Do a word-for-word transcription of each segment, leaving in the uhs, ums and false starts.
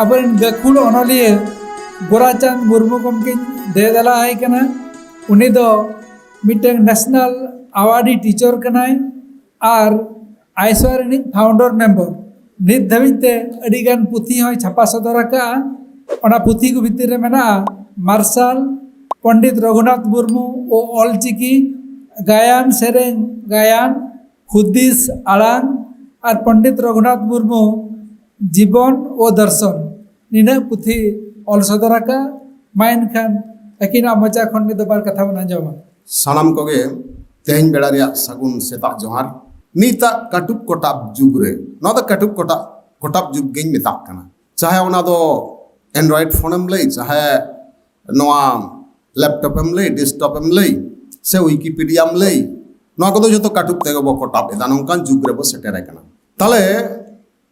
ᱟᱵᱚᱨᱮᱱ ᱜᱟᱹᱠᱷᱩᱲ ᱚᱱᱚᱞᱤᱭᱟᱹ ᱜᱳᱨᱟᱪᱟᱸᱫᱽ ᱢᱩᱨᱢᱩ ᱜᱚᱢᱠᱮᱧ ᱫᱮᱭᱟ ᱫᱮᱞᱟ ᱟᱭ ᱠᱟᱱᱟ᱾ ᱩᱱᱤ ᱫᱚ ᱢᱤᱫᱴᱟᱝ ᱱᱮᱥᱱᱟᱞ ᱟᱣᱟᱨᱰᱤ ᱴᱤᱪᱟᱨ ᱠᱟᱱᱟᱭ ᱟᱨ ᱟᱭᱥᱣᱟ ᱨᱤᱱᱤᱡ ᱯᱷᱟᱣᱩᱱᱰᱟᱨ ᱢᱮᱢᱵᱟᱨ᱾ ᱱᱤᱛ ᱫᱷᱟᱹᱵᱤᱡ ᱛᱮ ᱟᱹᱰᱤ ᱜᱟᱱ ᱯᱩᱛᱷᱤ ᱦᱚᱸᱭ ᱪᱷᱟᱯᱟ ᱥᱚᱫᱚᱨ ᱟᱠᱟᱫᱼᱟ᱾ ᱚᱱᱟ ᱯᱩᱛᱷᱤ ᱠᱚ ᱵᱷᱤᱛᱤᱨ ᱨᱮ ᱢᱮᱱᱟᱜᱼᱟ ᱢᱟᱨᱥᱟᱞ, ᱯᱚᱱᱰᱤᱛ ᱨᱚᱜᱷᱩᱱᱟᱛᱷ ᱢᱩᱨᱢᱩ ᱳ ᱚᱞᱪᱤᱠᱤ, ᱜᱟᱭᱟᱱ ᱥᱮᱨᱮᱧ ᱜᱟᱭᱟᱱ, ᱦᱩᱫᱤᱥ ᱟᱲᱟᱝ ᱟᱨ ᱯᱚᱱᱰᱤᱛ ᱨᱚᱜᱷᱩᱱᱟᱛᱷ ᱢᱩᱨᱢᱩ ᱡᱤᱵᱚᱱ ᱳ ᱫᱚᱨᱥᱚᱱ᱾ ᱱᱤᱱᱟᱹᱜ ᱯᱩᱛᱷᱤ ᱚᱞ ᱥᱚᱫᱚᱨ ᱟᱠᱟᱫᱼᱟ᱾ ᱢᱟ ᱮᱱᱠᱷᱟᱱ ᱟᱹᱠᱤᱱᱟᱜ ᱢᱚᱪᱟ ᱠᱷᱚᱱ ᱜᱮ ᱫᱚᱵᱟᱨ ᱠᱟᱛᱷᱟ ᱵᱚᱱ ᱟᱸᱡᱚᱢᱟ᱾ ᱥᱟᱱᱟᱢ ᱠᱚᱜᱮ ᱛᱮᱦᱮᱧ ᱵᱮᱲᱟ ᱨᱮᱭᱟᱜ ᱥᱟᱹᱜᱩᱱ ᱥᱮᱛᱟᱜ ᱡᱚᱦᱟᱨ᱾ ᱱᱤᱛᱟᱜ ᱠᱟᱹᱴᱩᱵ ᱠᱚᱴᱟᱵ ᱡᱩᱜᱽ ᱨᱮ, ᱱᱚᱣᱟ ᱫᱚ ᱠᱟᱹᱴᱩᱵ ᱠᱚᱴᱟᱵ, ᱠᱚᱴᱟᱵ ᱡᱩᱜᱽ ᱜᱮᱧ ᱢᱮᱛᱟᱜ ᱠᱟᱱᱟ᱾ ᱪᱟᱦᱮ ᱚᱱᱟ ᱫᱚ Android ᱯᱷᱳᱱᱮᱢ ᱞᱟᱹᱭ, ᱪᱟᱦᱮ ᱱᱚᱣᱟ ᱞᱮᱯᱴᱚᱯ ᱮᱢ ᱞᱟᱹᱭ, ᱰᱮᱥᱠᱴᱚᱯ ᱮᱢ ᱞᱟᱹᱭ, ᱥᱮ ᱣᱤᱠᱤᱯᱤᱰᱤᱭᱟᱢ ᱞᱟᱹᱭ, ᱱᱚᱣᱟ ᱠᱚᱫᱚ ᱡᱚᱛᱚ ᱠᱟᱹᱴᱩᱵ ᱛᱮᱜᱮ ᱵᱚ ᱠᱚᱴᱟᱵ ᱮᱫᱟ᱾ ᱱᱚᱝᱠᱟᱱ ᱡᱩᱜᱽ ᱨᱮᱵᱚ ᱥᱮᱴᱮᱨ ᱟᱠᱟᱱᱟ᱾ ᱛᱟᱦᱞᱮ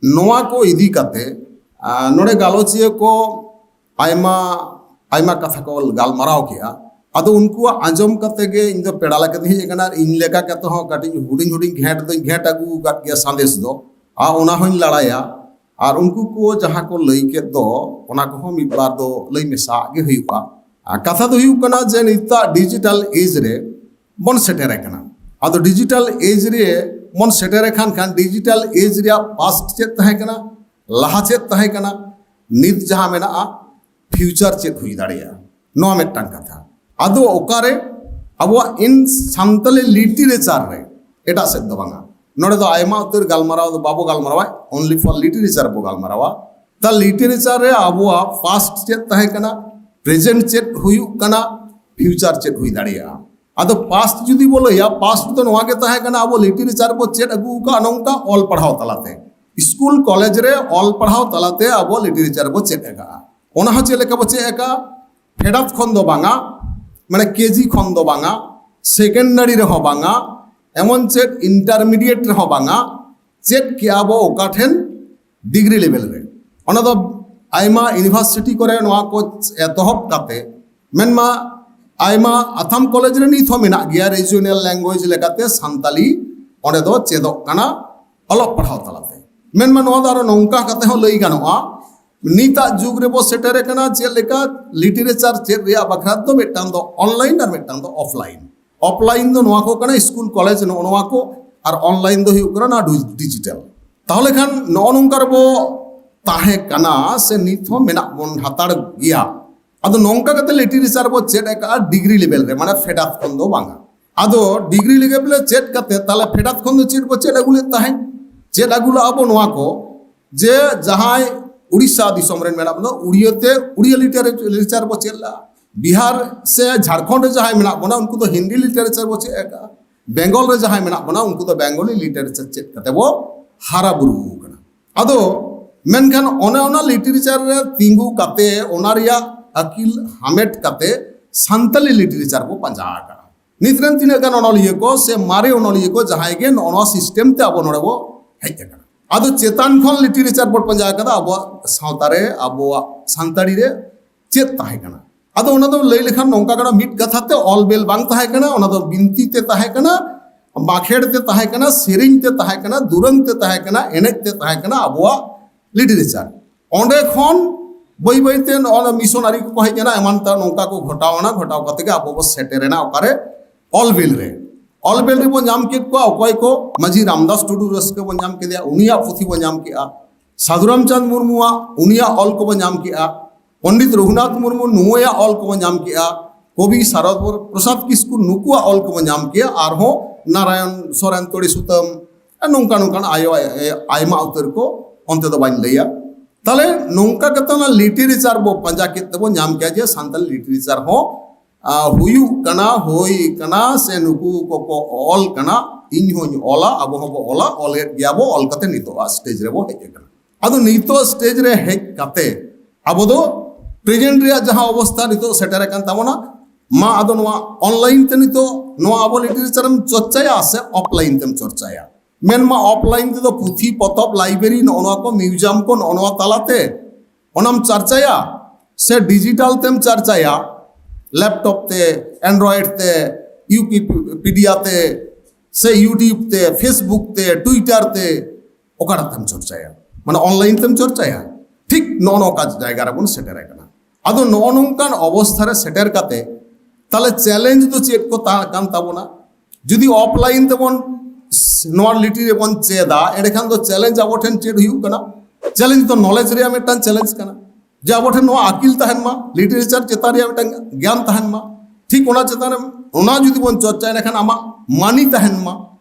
ᱱᱚᱣᱟ ᱠᱚ ᱤᱫᱤ ᱠᱟᱛᱮ, ᱟ, ᱱᱚᱰᱮ ᱜᱟᱞᱚᱪᱤᱭᱟᱹ ᱠᱚ ᱟᱭᱢᱟ, ᱟᱭᱢᱟ ᱠᱟᱛᱷᱟ ᱠᱚ ᱜᱟᱞᱢᱟᱨᱟᱣ ᱠᱮᱜᱼᱟ᱾ ᱟᱫᱚ ᱩᱱᱠᱩᱣᱟᱜ ᱟᱸᱡᱚᱢ ᱠᱟᱛᱮ ᱜᱮ ᱤᱧ ᱫᱚ ᱯᱮᱲᱟ ᱞᱮᱠᱟᱛᱮᱧ ᱦᱮᱡ ᱟᱠᱟᱱᱟ᱾ ᱟᱨ ᱤᱧ ᱞᱮᱠᱟ ᱠᱟᱛᱮ ᱦᱚᱸ ᱠᱟᱹᱴᱤᱡ ᱦᱩᱰᱤᱧ ᱦᱩᱰᱤᱧ ᱜᱷᱮᱸᱴ ᱫᱚᱧ ᱜᱷᱮᱸᱴ ᱟᱹᱜᱩ ᱟᱠᱟᱫ ᱜᱮᱭᱟ ᱥᱟᱸᱫᱮᱥ ᱫᱚ, ᱟᱨ ᱚᱱᱟ ᱦᱚᱸᱧ ᱞᱟᱲᱟᱭᱟ᱾ ᱟᱨ ᱩᱱᱠᱩ ᱠᱚ ᱡᱟᱦᱟᱸ ᱠᱚ ᱞᱟᱹᱭ ᱠᱮᱫ ᱫᱚ, ᱚᱱᱟ ᱠᱚᱦᱚᱸ ᱢᱤᱫ ᱵᱟᱨ ᱫᱚ ᱞᱟᱹᱭ ᱢᱮᱥᱟᱜ ᱜᱮ ᱦᱩᱭᱩᱜᱼᱟ᱾ ᱟᱨ ᱠᱟᱛᱷᱟ ᱫᱚ ᱦᱩᱭᱩᱜ ᱠᱟᱱᱟ ᱡᱮ ᱱᱤᱛᱟᱜ ᱰᱤᱡᱤᱴᱟᱞ ᱮᱡᱽ ᱨᱮ ᱵᱚᱱ ᱥᱮᱴᱮᱨ ᱟᱠᱟᱱᱟ᱾ ᱟᱫᱚ ᱰᱤᱡᱤᱴᱟᱞ ᱮᱡᱽ ᱨᱮ ᱵᱚᱱ ᱥᱮᱴᱮᱨ ᱟᱠᱟᱱ ᱠᱷᱟᱱ, ᱰᱤᱡᱤᱴᱟᱞ ᱮᱡᱽ ᱨᱮᱭᱟᱜ ᱯᱟᱥᱴ ᱪᱮᱫ ᱛᱟᱦᱮᱸ ᱠᱟᱱᱟ, ᱞᱟᱦᱟ ᱪᱮᱫ ᱛᱟᱦᱮᱸ ᱠᱟᱱᱟ, ᱱᱤᱛ ᱡᱟᱦᱟᱸ ᱢᱮᱱᱟᱜᱼᱟ, ᱯᱷᱤᱭᱩᱪᱟᱨ ᱪᱮᱫ ᱦᱩᱭ ᱫᱟᱲᱮᱭᱟᱜᱼᱟ, ᱱᱚᱣᱟ ᱢᱤᱫᱴᱟᱝ ᱠᱟᱛᱷᱟ᱾ ᱟᱫᱚ ᱚᱠᱟᱨᱮ ᱟᱵᱚᱣᱟᱜ in ᱥᱟᱱᱛᱟᱞᱤ ᱞᱤᱴᱟᱨᱮᱪᱟᱨ ᱨᱮ, ᱮᱴᱟᱜ ᱥᱮᱫ ᱫᱚ ᱵᱟᱝᱟ, ᱱᱚᱰᱮ ᱫᱚ ᱟᱭᱢᱟ ᱩᱛᱟᱹᱨ ᱜᱟᱞᱢᱟᱨᱟᱣ ᱫᱚ ᱵᱟᱵᱚ ᱜᱟᱞᱢᱟᱨᱟᱣᱟ, only for literature ᱵᱚ ᱜᱟᱞᱢᱟᱨᱟᱣᱟ᱾ ᱛᱟ ᱞᱤᱴᱟᱨᱮᱪᱟᱨ ᱨᱮ ᱟᱵᱚᱣᱟᱜ ᱯᱟᱥᱴ ᱪᱮᱫ ᱛᱟᱦᱮᱸ ᱠᱟᱱᱟ, ᱯᱨᱮᱡᱮᱱᱴ ᱪᱮᱫ ᱦᱩᱭᱩᱜ ᱠᱟᱱᱟ, ᱯᱷᱤᱭᱩᱪᱟᱨ ᱪᱮᱫ ᱦᱩᱭ ᱫᱟᱲᱮᱭᱟᱜᱼᱟ᱾ ᱟᱫᱚ ᱯᱟᱥᱴ ᱡᱩᱫᱤ ᱵᱚ ᱞᱟᱹᱭᱟ, ᱯᱟᱥᱴ ᱫᱚ ᱱᱚᱣᱟ ᱜᱮ ᱛᱟᱦᱮᱸ ᱠᱟᱱᱟ, ᱟᱵᱚ ᱞᱤᱴᱟᱨᱮᱪᱟᱨ ᱵᱚ ᱪᱮᱫ ᱟᱹᱜᱩ ᱟᱠᱟᱫᱼᱟ ᱱᱚᱝᱠᱟ ᱚᱞ ᱯᱟᱲᱦᱟᱣ ᱛᱟᱞᱟᱛᱮ, ᱥᱠᱩᱞ ᱠᱚᱞᱮᱡᱽ ᱨᱮ ᱚᱞ ᱯᱟᱲᱦᱟᱣ ᱛᱟᱞᱟᱛᱮ ᱟᱵᱚ ᱞᱤᱴᱟᱨᱮᱪᱟᱨ ᱵᱚ ᱪᱮᱫ ᱟᱠᱟᱫᱼᱟ᱾ ᱚᱱᱟ ᱦᱚᱸ ᱪᱮᱫ ᱞᱮᱠᱟ ᱵᱚ ᱪᱮᱫ ᱟᱠᱟᱫᱼᱟ? ᱯᱷᱮᱰᱟᱛ ᱠᱷᱚᱱ ᱫᱚ ᱵᱟᱝᱟ, ᱢᱟᱱᱮ ᱠᱮᱡᱤ ᱠᱷᱚᱱ ᱫᱚ ᱵᱟᱝᱟ, ᱥᱮᱠᱮᱱᱰᱟᱨᱤ ᱨᱮᱦᱚᱸ ᱵᱟᱝᱟ, ᱮᱢᱚᱱ ᱪᱮᱫ ᱤᱱᱴᱟᱨᱢᱤᱰᱤᱭᱮᱴ ᱨᱮᱦᱚᱸ ᱵᱟᱝᱟ, ᱪᱮᱫ ᱠᱮᱜᱼᱟ ᱵᱚ ᱚᱠᱟ ᱴᱷᱮᱱ? ᱰᱤᱜᱽᱨᱤ ᱞᱮᱵᱮᱞ ᱨᱮ᱾ ᱚᱱᱟ ᱫᱚ ᱟᱭᱢᱟ ᱤᱭᱩᱱᱤᱵᱷᱟᱨᱥᱤᱴᱤ ᱠᱚᱨᱮ ᱱᱚᱣᱟ ᱠᱚ ᱮᱛᱚᱦᱚᱵ ᱠᱟᱛᱮ, ᱢᱮᱱᱢᱟ ᱟᱭᱢᱟ ᱟᱛᱷᱟᱢ ᱠᱚᱞᱮᱡᱽ ᱨᱮ ᱱᱤᱛ ᱦᱚᱸ ᱢᱮᱱᱟᱜ ᱜᱮᱭᱟ, ᱨᱤᱡᱤᱭᱚᱱᱟᱞ ᱞᱮᱝᱜᱩᱭᱮᱡᱽ ᱞᱮᱠᱟᱛᱮ ᱥᱟᱱᱛᱟᱞᱤ ᱚᱸᱰᱮ ᱫᱚ ᱪᱮᱫᱚᱜ ᱠᱟᱱᱟ ᱚᱞᱚᱜ ᱯᱟᱲᱦᱟᱣ ᱛᱟᱞᱟᱛᱮ᱾ ᱢᱮᱱᱢᱟ ᱱᱚᱣᱟ ᱫᱚ ᱟᱨᱚ ᱱᱚᱝᱠᱟ ᱠᱟᱛᱮ ᱦᱚᱸ ᱞᱟᱹᱭ ᱜᱟᱱᱚᱜᱼᱟ, ᱱᱤᱛᱟᱜ ᱡᱩᱜᱽ ᱨᱮᱵᱚ ᱥᱮᱴᱮᱨ ᱟᱠᱟᱱᱟ ᱪᱮᱫ ᱞᱮᱠᱟ ᱞᱤᱴᱟᱨᱮᱪᱟᱨ ᱪᱮᱫ ᱨᱮᱭᱟᱜ ᱵᱟᱠᱷᱨᱟ ᱫᱚ ᱢᱤᱫᱴᱟᱝ ᱫᱚ ᱚᱱᱞᱟᱭᱤᱱ ᱟᱨ ᱢᱤᱫᱴᱟᱝ ᱫᱚ ᱚᱯᱷᱞᱟᱭᱤᱱ᱾ ᱚᱯᱷᱞᱟᱭᱤᱱ ᱫᱚ ᱱᱚᱣᱟ ᱠᱚ ᱠᱟᱱᱟ, ᱥᱠᱩᱞ ᱠᱚᱞᱮᱡᱽ ᱱᱚᱜᱼᱚ ᱱᱚᱣᱟ ᱠᱚ, ᱟᱨ ᱚᱱᱞᱟᱭᱤᱱ ᱫᱚ ᱦᱩᱭᱩᱜ ᱠᱟᱱᱟ ᱱᱚᱣᱟ ᱰᱤᱡᱤᱴᱟᱞ᱾ ᱛᱟᱦᱚᱞᱮ ᱠᱷᱟᱱ ᱱᱚᱜᱼᱚ ᱱᱚᱝᱠᱟ ᱨᱮᱵᱚ ᱛᱟᱦᱮᱸ ᱠᱟᱱᱟ ᱥᱮ ᱱᱤᱛ ᱦᱚᱸ ᱢᱮᱱᱟᱜ ᱵᱚᱱ ᱦᱟᱛᱟᱲ ᱜᱮᱭᱟ᱾ ᱟᱫᱚ ᱱᱚᱝᱠᱟ ᱠᱟᱛᱮ ᱞᱤᱴᱟᱨᱮᱪᱟᱨ ᱵᱚ ᱪᱮᱫ ᱟᱠᱟᱫᱼᱟ ᱰᱤᱜᱽᱨᱤ ᱞᱮᱵᱮᱞ ᱨᱮ, ᱢᱟᱱᱮ ᱯᱷᱮᱰᱟᱛ ᱠᱷᱚᱱ ᱫᱚ ᱵᱟᱝᱟ᱾ ᱟᱫᱚ ᱰᱤᱜᱽᱨᱤ ᱞᱮᱵᱮᱞ ᱨᱮ ᱪᱮᱫ ᱠᱟᱛᱮ ᱛᱟᱦᱚᱞᱮ ᱯᱷᱮᱰᱟᱛ ᱠᱷᱚᱱ ᱫᱚ ᱪᱮᱫ ᱵᱚ ᱪᱮᱫ ᱟᱹᱜᱩ ᱞᱮᱫ ᱛᱟᱦᱮᱸᱫ? ᱪᱮᱫ ᱟᱹᱜᱩ ᱞᱟᱜᱼᱟ ᱵᱚ ᱱᱚᱣᱟ ᱠᱚ, ᱡᱮ ᱡᱟᱦᱟᱸᱭ ᱩᱲᱤᱥᱥᱟ ᱫᱤᱥᱚᱢ ᱨᱮᱱ ᱢᱮᱱᱟᱜ ᱵᱚᱱᱟ, ᱩᱲᱤᱭᱟᱹ ᱛᱮ ᱩᱲᱤᱭᱟᱹ ᱞᱤᱴᱟᱨᱮᱪᱟᱨ ᱵᱚ ᱪᱮᱫ ᱞᱟᱜᱼᱟ᱾ ᱵᱤᱦᱟᱨ ᱥᱮ ᱡᱷᱟᱲᱠᱷᱚᱸᱰ ᱨᱮ ᱡᱟᱦᱟᱸᱭ ᱢᱮᱱᱟᱜ ᱵᱚᱱᱟ, ᱩᱱᱠᱩ ᱫᱚ ᱦᱤᱱᱫᱤ ᱞᱤᱴᱟᱨᱮᱪᱟᱨ ᱵᱚ ᱪᱮᱫ ᱟᱠᱟᱫᱼᱟ᱾ ᱵᱮᱝᱜᱚᱞ ᱨᱮ ᱡᱟᱦᱟᱸᱭ ᱢᱮᱱᱟᱜ ᱵᱚᱱᱟ, ᱩᱱᱠᱩ ᱫᱚ ᱵᱮᱝᱜᱚᱞᱤ ᱞᱤᱴᱟᱨᱮᱪᱟᱨ ᱪᱮᱫ ᱠᱟᱛᱮ ᱵᱚ ᱦᱟᱨᱟ ᱵᱩᱨᱩ ᱟᱠᱟᱱᱟ᱾ ᱟᱫᱚ ᱢᱮᱱᱠᱷᱟᱱ ᱚᱱᱮ ᱚᱱᱟ ᱞᱤᱴᱟᱨᱮᱪᱟᱨ ᱨᱮ ᱛᱤᱸᱜᱩ ᱠᱟᱛᱮ, ᱚᱱᱟ ᱨᱮᱭᱟᱜ ᱟᱹᱠᱤᱞ ᱦᱟᱢᱮᱴ ᱠᱟᱛᱮ ᱥᱟᱱᱛᱟᱞᱤ ᱞᱤᱴᱟᱨᱮᱪᱟᱨ ᱵᱚ ᱯᱟᱸᱡᱟ ᱟᱠᱟᱫᱼᱟ᱾ ᱱᱤᱛ ᱨᱮᱱ ᱛᱤᱱᱟᱹᱜ ᱜᱟᱱ ᱚᱱᱚᱞᱤᱭᱟᱹ ᱠᱚ ᱥᱮ ᱢᱟᱨᱮ ᱚᱱᱚᱞᱤᱭᱟᱹ ᱠᱚ ᱡᱟᱦᱟᱸᱭ ᱜᱮ ᱱᱚᱜᱼᱚ ᱱᱚᱣᱟ ᱥᱤᱥᱴᱮᱢ ᱛᱮ ᱟᱵᱚ ᱱᱚᱰᱮ ᱵᱚ ᱦᱮᱡ ᱟᱠᱟᱱᱟ᱾ ᱟᱫᱚ ᱪᱮᱛᱟᱱ ᱠᱷᱚᱱ ᱞᱤᱴᱟᱨᱮᱪᱟᱨ ᱵᱚ ᱯᱟᱸᱡᱟ ᱟᱠᱟᱫᱟ ᱟᱵᱚᱣᱟᱜ ᱥᱟᱶᱛᱟ ᱨᱮ, ᱟᱵᱚᱣᱟᱜ ᱥᱟᱱᱛᱟᱲᱤ ᱨᱮ ᱪᱮᱫ ᱛᱟᱦᱮᱸ ᱠᱟᱱᱟ᱾ ᱟᱫᱚ ᱚᱱᱟ ᱫᱚ ᱞᱟᱹᱭ ᱞᱮᱠᱷᱟᱱ ᱱᱚᱝᱠᱟ ᱠᱟᱱᱟ, ᱢᱤᱫ ᱠᱟᱛᱷᱟ ᱛᱮ ᱚᱞ ᱵᱮᱞ ᱵᱟᱝ ᱛᱟᱦᱮᱸ ᱠᱟᱱᱟ, ᱚᱱᱟ ᱫᱚ ᱵᱤᱱᱛᱤ ᱛᱮ ᱛᱟᱦᱮᱸ ᱠᱟᱱᱟ, ᱵᱟᱸᱠᱷᱮᱲ ᱛᱮ ᱛᱟᱦᱮᱸ ᱠᱟᱱᱟ, ᱥᱮᱨᱮᱧ ᱛᱮ ᱛᱟᱦᱮᱸ ᱠᱟᱱᱟ, ᱫᱩᱨᱟᱹᱝ ᱛᱮ ᱛᱟᱦᱮᱸ ᱠᱟᱱᱟ, ᱮᱱᱮᱡ ᱛᱮ ᱛᱟᱦᱮᱸ ᱠᱟᱱᱟ ᱟᱵᱚᱣᱟᱜ ᱞᱤᱴᱟᱨᱮᱪᱟᱨ᱾ ᱚᱸᱰᱮ ᱠᱷᱚᱱ ᱵᱟᱹᱭ ᱵᱟᱹᱭ ᱛᱮ ᱱᱚᱜᱼᱚ ᱱᱚᱣᱟ ᱢᱤᱥᱚᱱᱟᱨᱤ ᱠᱚᱠᱚ ᱦᱮᱡ ᱮᱱᱟ, ᱮᱢᱟᱱ ᱛᱮ ᱱᱚᱝᱠᱟ ᱠᱚ ᱜᱷᱚᱴᱟᱣ ᱮᱱᱟ, ᱜᱷᱚᱴᱟᱣ ᱠᱟᱛᱮ ᱜᱮ ᱟᱵᱚ ᱵᱚ ᱥᱮᱴᱮᱨ ᱮᱱᱟ ᱚᱠᱟᱨᱮ? ᱚᱞ ᱵᱮᱞ ᱨᱮ᱾ ᱚᱞ ᱵᱮᱞ ᱨᱮᱵᱚ ᱧᱟᱢ ᱠᱮᱫ ᱠᱚᱣᱟ ᱚᱠᱚᱭ ᱠᱚ? ᱢᱟᱹᱡᱷᱤ ᱨᱟᱢᱫᱟᱥ ᱴᱩᱰᱩ ᱨᱟᱹᱥᱠᱟᱹ ᱵᱚ ᱧᱟᱢ ᱠᱮᱫᱮᱭᱟ, ᱩᱱᱤᱭᱟᱜ ᱯᱩᱛᱷᱤ ᱵᱚ ᱧᱟᱢ ᱠᱮᱫᱼᱟ᱾ ᱥᱟᱹᱫᱷᱩ ᱨᱟᱢᱪᱟᱸᱫᱽ ᱢᱩᱨᱢᱩᱣᱟᱜ, ᱩᱱᱤᱭᱟᱜ ᱚᱞ ᱠᱚᱵᱚ ᱧᱟᱢ ᱠᱮᱫᱼᱟ᱾ ᱯᱚᱱᱰᱤᱛ ᱨᱚᱜᱷᱩᱱᱟᱛᱷ ᱢᱩᱨᱢᱩ ᱱᱩᱭᱟᱜ ᱚᱞ ᱠᱚᱵᱚ ᱧᱟᱢ ᱠᱮᱫᱼᱟ᱾ ᱠᱚᱵᱤ ᱥᱟᱨᱚᱫ ᱯᱨᱚᱥᱟᱫᱽ ᱠᱤᱥᱠᱩ ᱱᱩᱠᱩᱣᱟᱜ ᱚᱞ ᱠᱚᱵᱚ ᱧᱟᱢ ᱠᱮᱫᱼᱟ᱾ ᱟᱨᱦᱚᱸ ᱱᱟᱨᱟᱭᱚᱱ ᱥᱚᱨᱮᱱ, ᱛᱚᱲᱤ ᱥᱩᱛᱟᱹᱢ, ᱱᱚᱝᱠᱟ ᱱᱚᱝᱠᱟᱱ ᱟᱭᱚ-, ᱟᱭᱢᱟ ᱩᱛᱟᱹᱨ ᱠᱚ, ᱚᱱᱛᱮ ᱫᱚ ᱵᱟᱹᱧ ᱞᱟᱹᱭᱟ᱾ ᱛᱟᱦᱞᱮ ᱱᱚᱝᱠᱟ ᱠᱟᱛᱮ ᱚᱱᱟ ᱞᱤᱴᱟᱨᱮᱪᱟᱨ ᱵᱚ ᱯᱟᱸᱡᱟ ᱠᱮᱫ ᱛᱮᱵᱚ ᱧᱟᱢ ᱠᱮᱫᱼᱟ ᱡᱮ ᱥᱟᱱᱛᱟᱲᱤ ᱞᱤᱴᱟᱨᱮᱪᱟᱨ ᱦᱚᱸ, ᱟ, ᱦᱩᱭᱩᱜ ᱠᱟᱱᱟ, ᱦᱩᱭ ᱠᱟᱱᱟ, ᱥᱮ ᱱᱩᱠᱩ ᱠᱚᱠᱚ ᱚᱞ ᱠᱟᱱᱟ, ᱤᱧ ᱦᱚᱧ ᱚᱞᱟ, ᱟᱵᱚ ᱦᱚᱸᱵᱚ ᱚᱞᱟ, ᱚᱞᱮᱫ ᱜᱮᱭᱟ ᱵᱚ, ᱚᱞ ᱠᱟᱛᱮ ᱱᱤᱛᱚᱜ ᱥᱴᱮᱡᱽ ᱨᱮᱵᱚ ᱦᱮᱡ ᱟᱠᱟᱱᱟ᱾ ᱟᱫᱚ ᱱᱤᱛᱚᱜ ᱥᱴᱮᱡᱽ ᱨᱮ ᱦᱮᱡ ᱠᱟᱛᱮ ᱟᱵᱚ ᱫᱚ ᱯᱨᱮᱡᱮᱱᱴ ᱨᱮᱭᱟᱜ ᱡᱟᱦᱟᱸ ᱚᱵᱚᱥᱛᱷᱟ ᱱᱤᱛᱚᱜ ᱥᱮᱴᱮᱨ ᱟᱠᱟᱱ ᱛᱟᱵᱚᱱᱟ, ᱢᱟ ᱟᱫᱚ ᱱᱚᱣᱟ ᱚᱱᱞᱟᱭᱤᱱ ᱛᱮ ᱱᱤᱛᱚᱜ ᱱᱚᱣᱟ ᱟᱵᱚ ᱞᱤᱴᱟᱨᱮᱪᱟᱨ ᱮᱢ ᱪᱚᱨᱪᱟᱭᱟ ᱥᱮ ᱚᱯᱷᱞᱟᱭᱤᱱ ᱛᱮᱢ ᱪᱚᱨᱪᱟᱭᱟ? ᱢᱮᱱᱢᱟ ᱚᱯᱷᱞᱟᱭᱤᱱ ᱛᱮᱫᱚ ᱯᱩᱛᱷᱤ, ᱯᱚᱛᱚᱵ, ᱞᱟᱭᱵᱨᱮᱨᱤ, ᱱᱚᱜᱼᱚ ᱱᱚᱣᱟ ᱠᱚ, ᱢᱤᱭᱩᱡᱤᱭᱟᱢ ᱠᱚ, ᱱᱚᱜᱼᱚ ᱱᱚᱣᱟ ᱛᱟᱞᱟᱛᱮ ᱚᱱᱟᱢ ᱪᱟᱨᱪᱟᱭᱟ, ᱥᱮ ᱰᱤᱡᱤᱴᱟᱞ ᱛᱮᱢ ᱪᱟᱨᱪᱟᱭᱟ, ᱞᱮᱯᱴᱚᱯ ᱛᱮ, ᱮᱱᱰᱨᱚᱭᱮᱰ ᱛᱮ, ᱣᱤᱠᱤᱯᱤᱰᱤᱭᱟ ᱛᱮ, ᱥᱮ ᱭᱩᱴᱤᱭᱩᱵᱽ ᱛᱮ, ᱯᱷᱮᱥᱵᱩᱠ ᱛᱮ, ᱴᱩᱭᱴᱟᱨ ᱛᱮ, ᱚᱠᱟᱴᱟᱜ ᱛᱮᱢ ᱪᱚᱨᱪᱟᱭᱟ? ᱢᱟᱱᱮ ᱚᱱᱞᱟᱭᱤᱱ ᱛᱮᱢ ᱪᱚᱨᱪᱟᱭᱟ? ᱴᱷᱤᱠ ᱱᱚᱜᱼᱚ ᱱᱚᱝᱠᱟ ᱡᱟᱭᱜᱟ ᱨᱮᱵᱚᱱ ᱥᱮᱴᱮᱨ ᱟᱠᱟᱱᱟ᱾ ᱟᱫᱚ ᱱᱚᱜᱼᱚ ᱱᱚᱝᱠᱟᱱ ᱚᱵᱚᱥᱛᱷᱟ ᱨᱮ ᱥᱮᱴᱮᱨ ᱠᱟᱛᱮ ᱛᱟᱦᱞᱮ ᱪᱮᱞᱮᱧᱡᱽ ᱫᱚ ᱪᱮᱫ ᱠᱚ ᱛᱟᱦᱮᱸ ᱠᱟᱱ ᱛᱟᱵᱚᱱᱟ? ᱡᱩᱫᱤ ᱚᱯᱷᱞᱟᱭᱤᱱ ᱛᱮᱵᱚᱱ ᱱᱚᱣᱟ ᱞᱤᱴᱟᱨᱮᱥᱤ ᱵᱚᱱ ᱪᱮᱫᱟ, ᱮᱸᱰᱮᱠᱷᱟᱱ ᱫᱚ ᱪᱮᱞᱮᱧᱡᱽ ᱟᱵᱚ ᱴᱷᱮᱱ ᱪᱮᱫ ᱦᱩᱭᱩᱜ ᱠᱟᱱᱟ? ᱪᱮᱞᱮᱧᱡᱽ ᱫᱚ ᱱᱚᱞᱮᱡᱽ ᱨᱮᱭᱟᱜ ᱢᱤᱫᱴᱟᱝ ᱪᱮᱞᱮᱧᱡᱽ ᱠᱟᱱᱟ, ᱡᱮ ᱟᱵᱚ ᱴᱷᱮᱱ ᱱᱚᱣᱟ ᱟᱹᱠᱤᱞ ᱛᱟᱦᱮᱱ ᱢᱟ, ᱞᱤᱴᱟᱨᱮᱪᱟᱨ ᱪᱮᱛᱟᱱ ᱨᱮᱭᱟᱜ ᱢᱤᱫᱴᱟᱝ ᱜᱮᱭᱟᱱ ᱛᱟᱦᱮᱱ ᱢᱟ᱾ ᱴᱷᱤᱠ ᱚᱱᱟ ᱪᱮᱛᱟᱱ ᱨᱮ, ᱚᱱᱟ ᱡᱩᱫᱤ ᱵᱚᱱ ᱪᱚᱨᱪᱟᱭᱟ, ᱮᱸᱰᱮᱠᱷᱟᱱ ᱟᱢᱟᱜ ᱢᱟᱱᱤ ᱛᱟᱦᱮᱱ ᱢᱟ,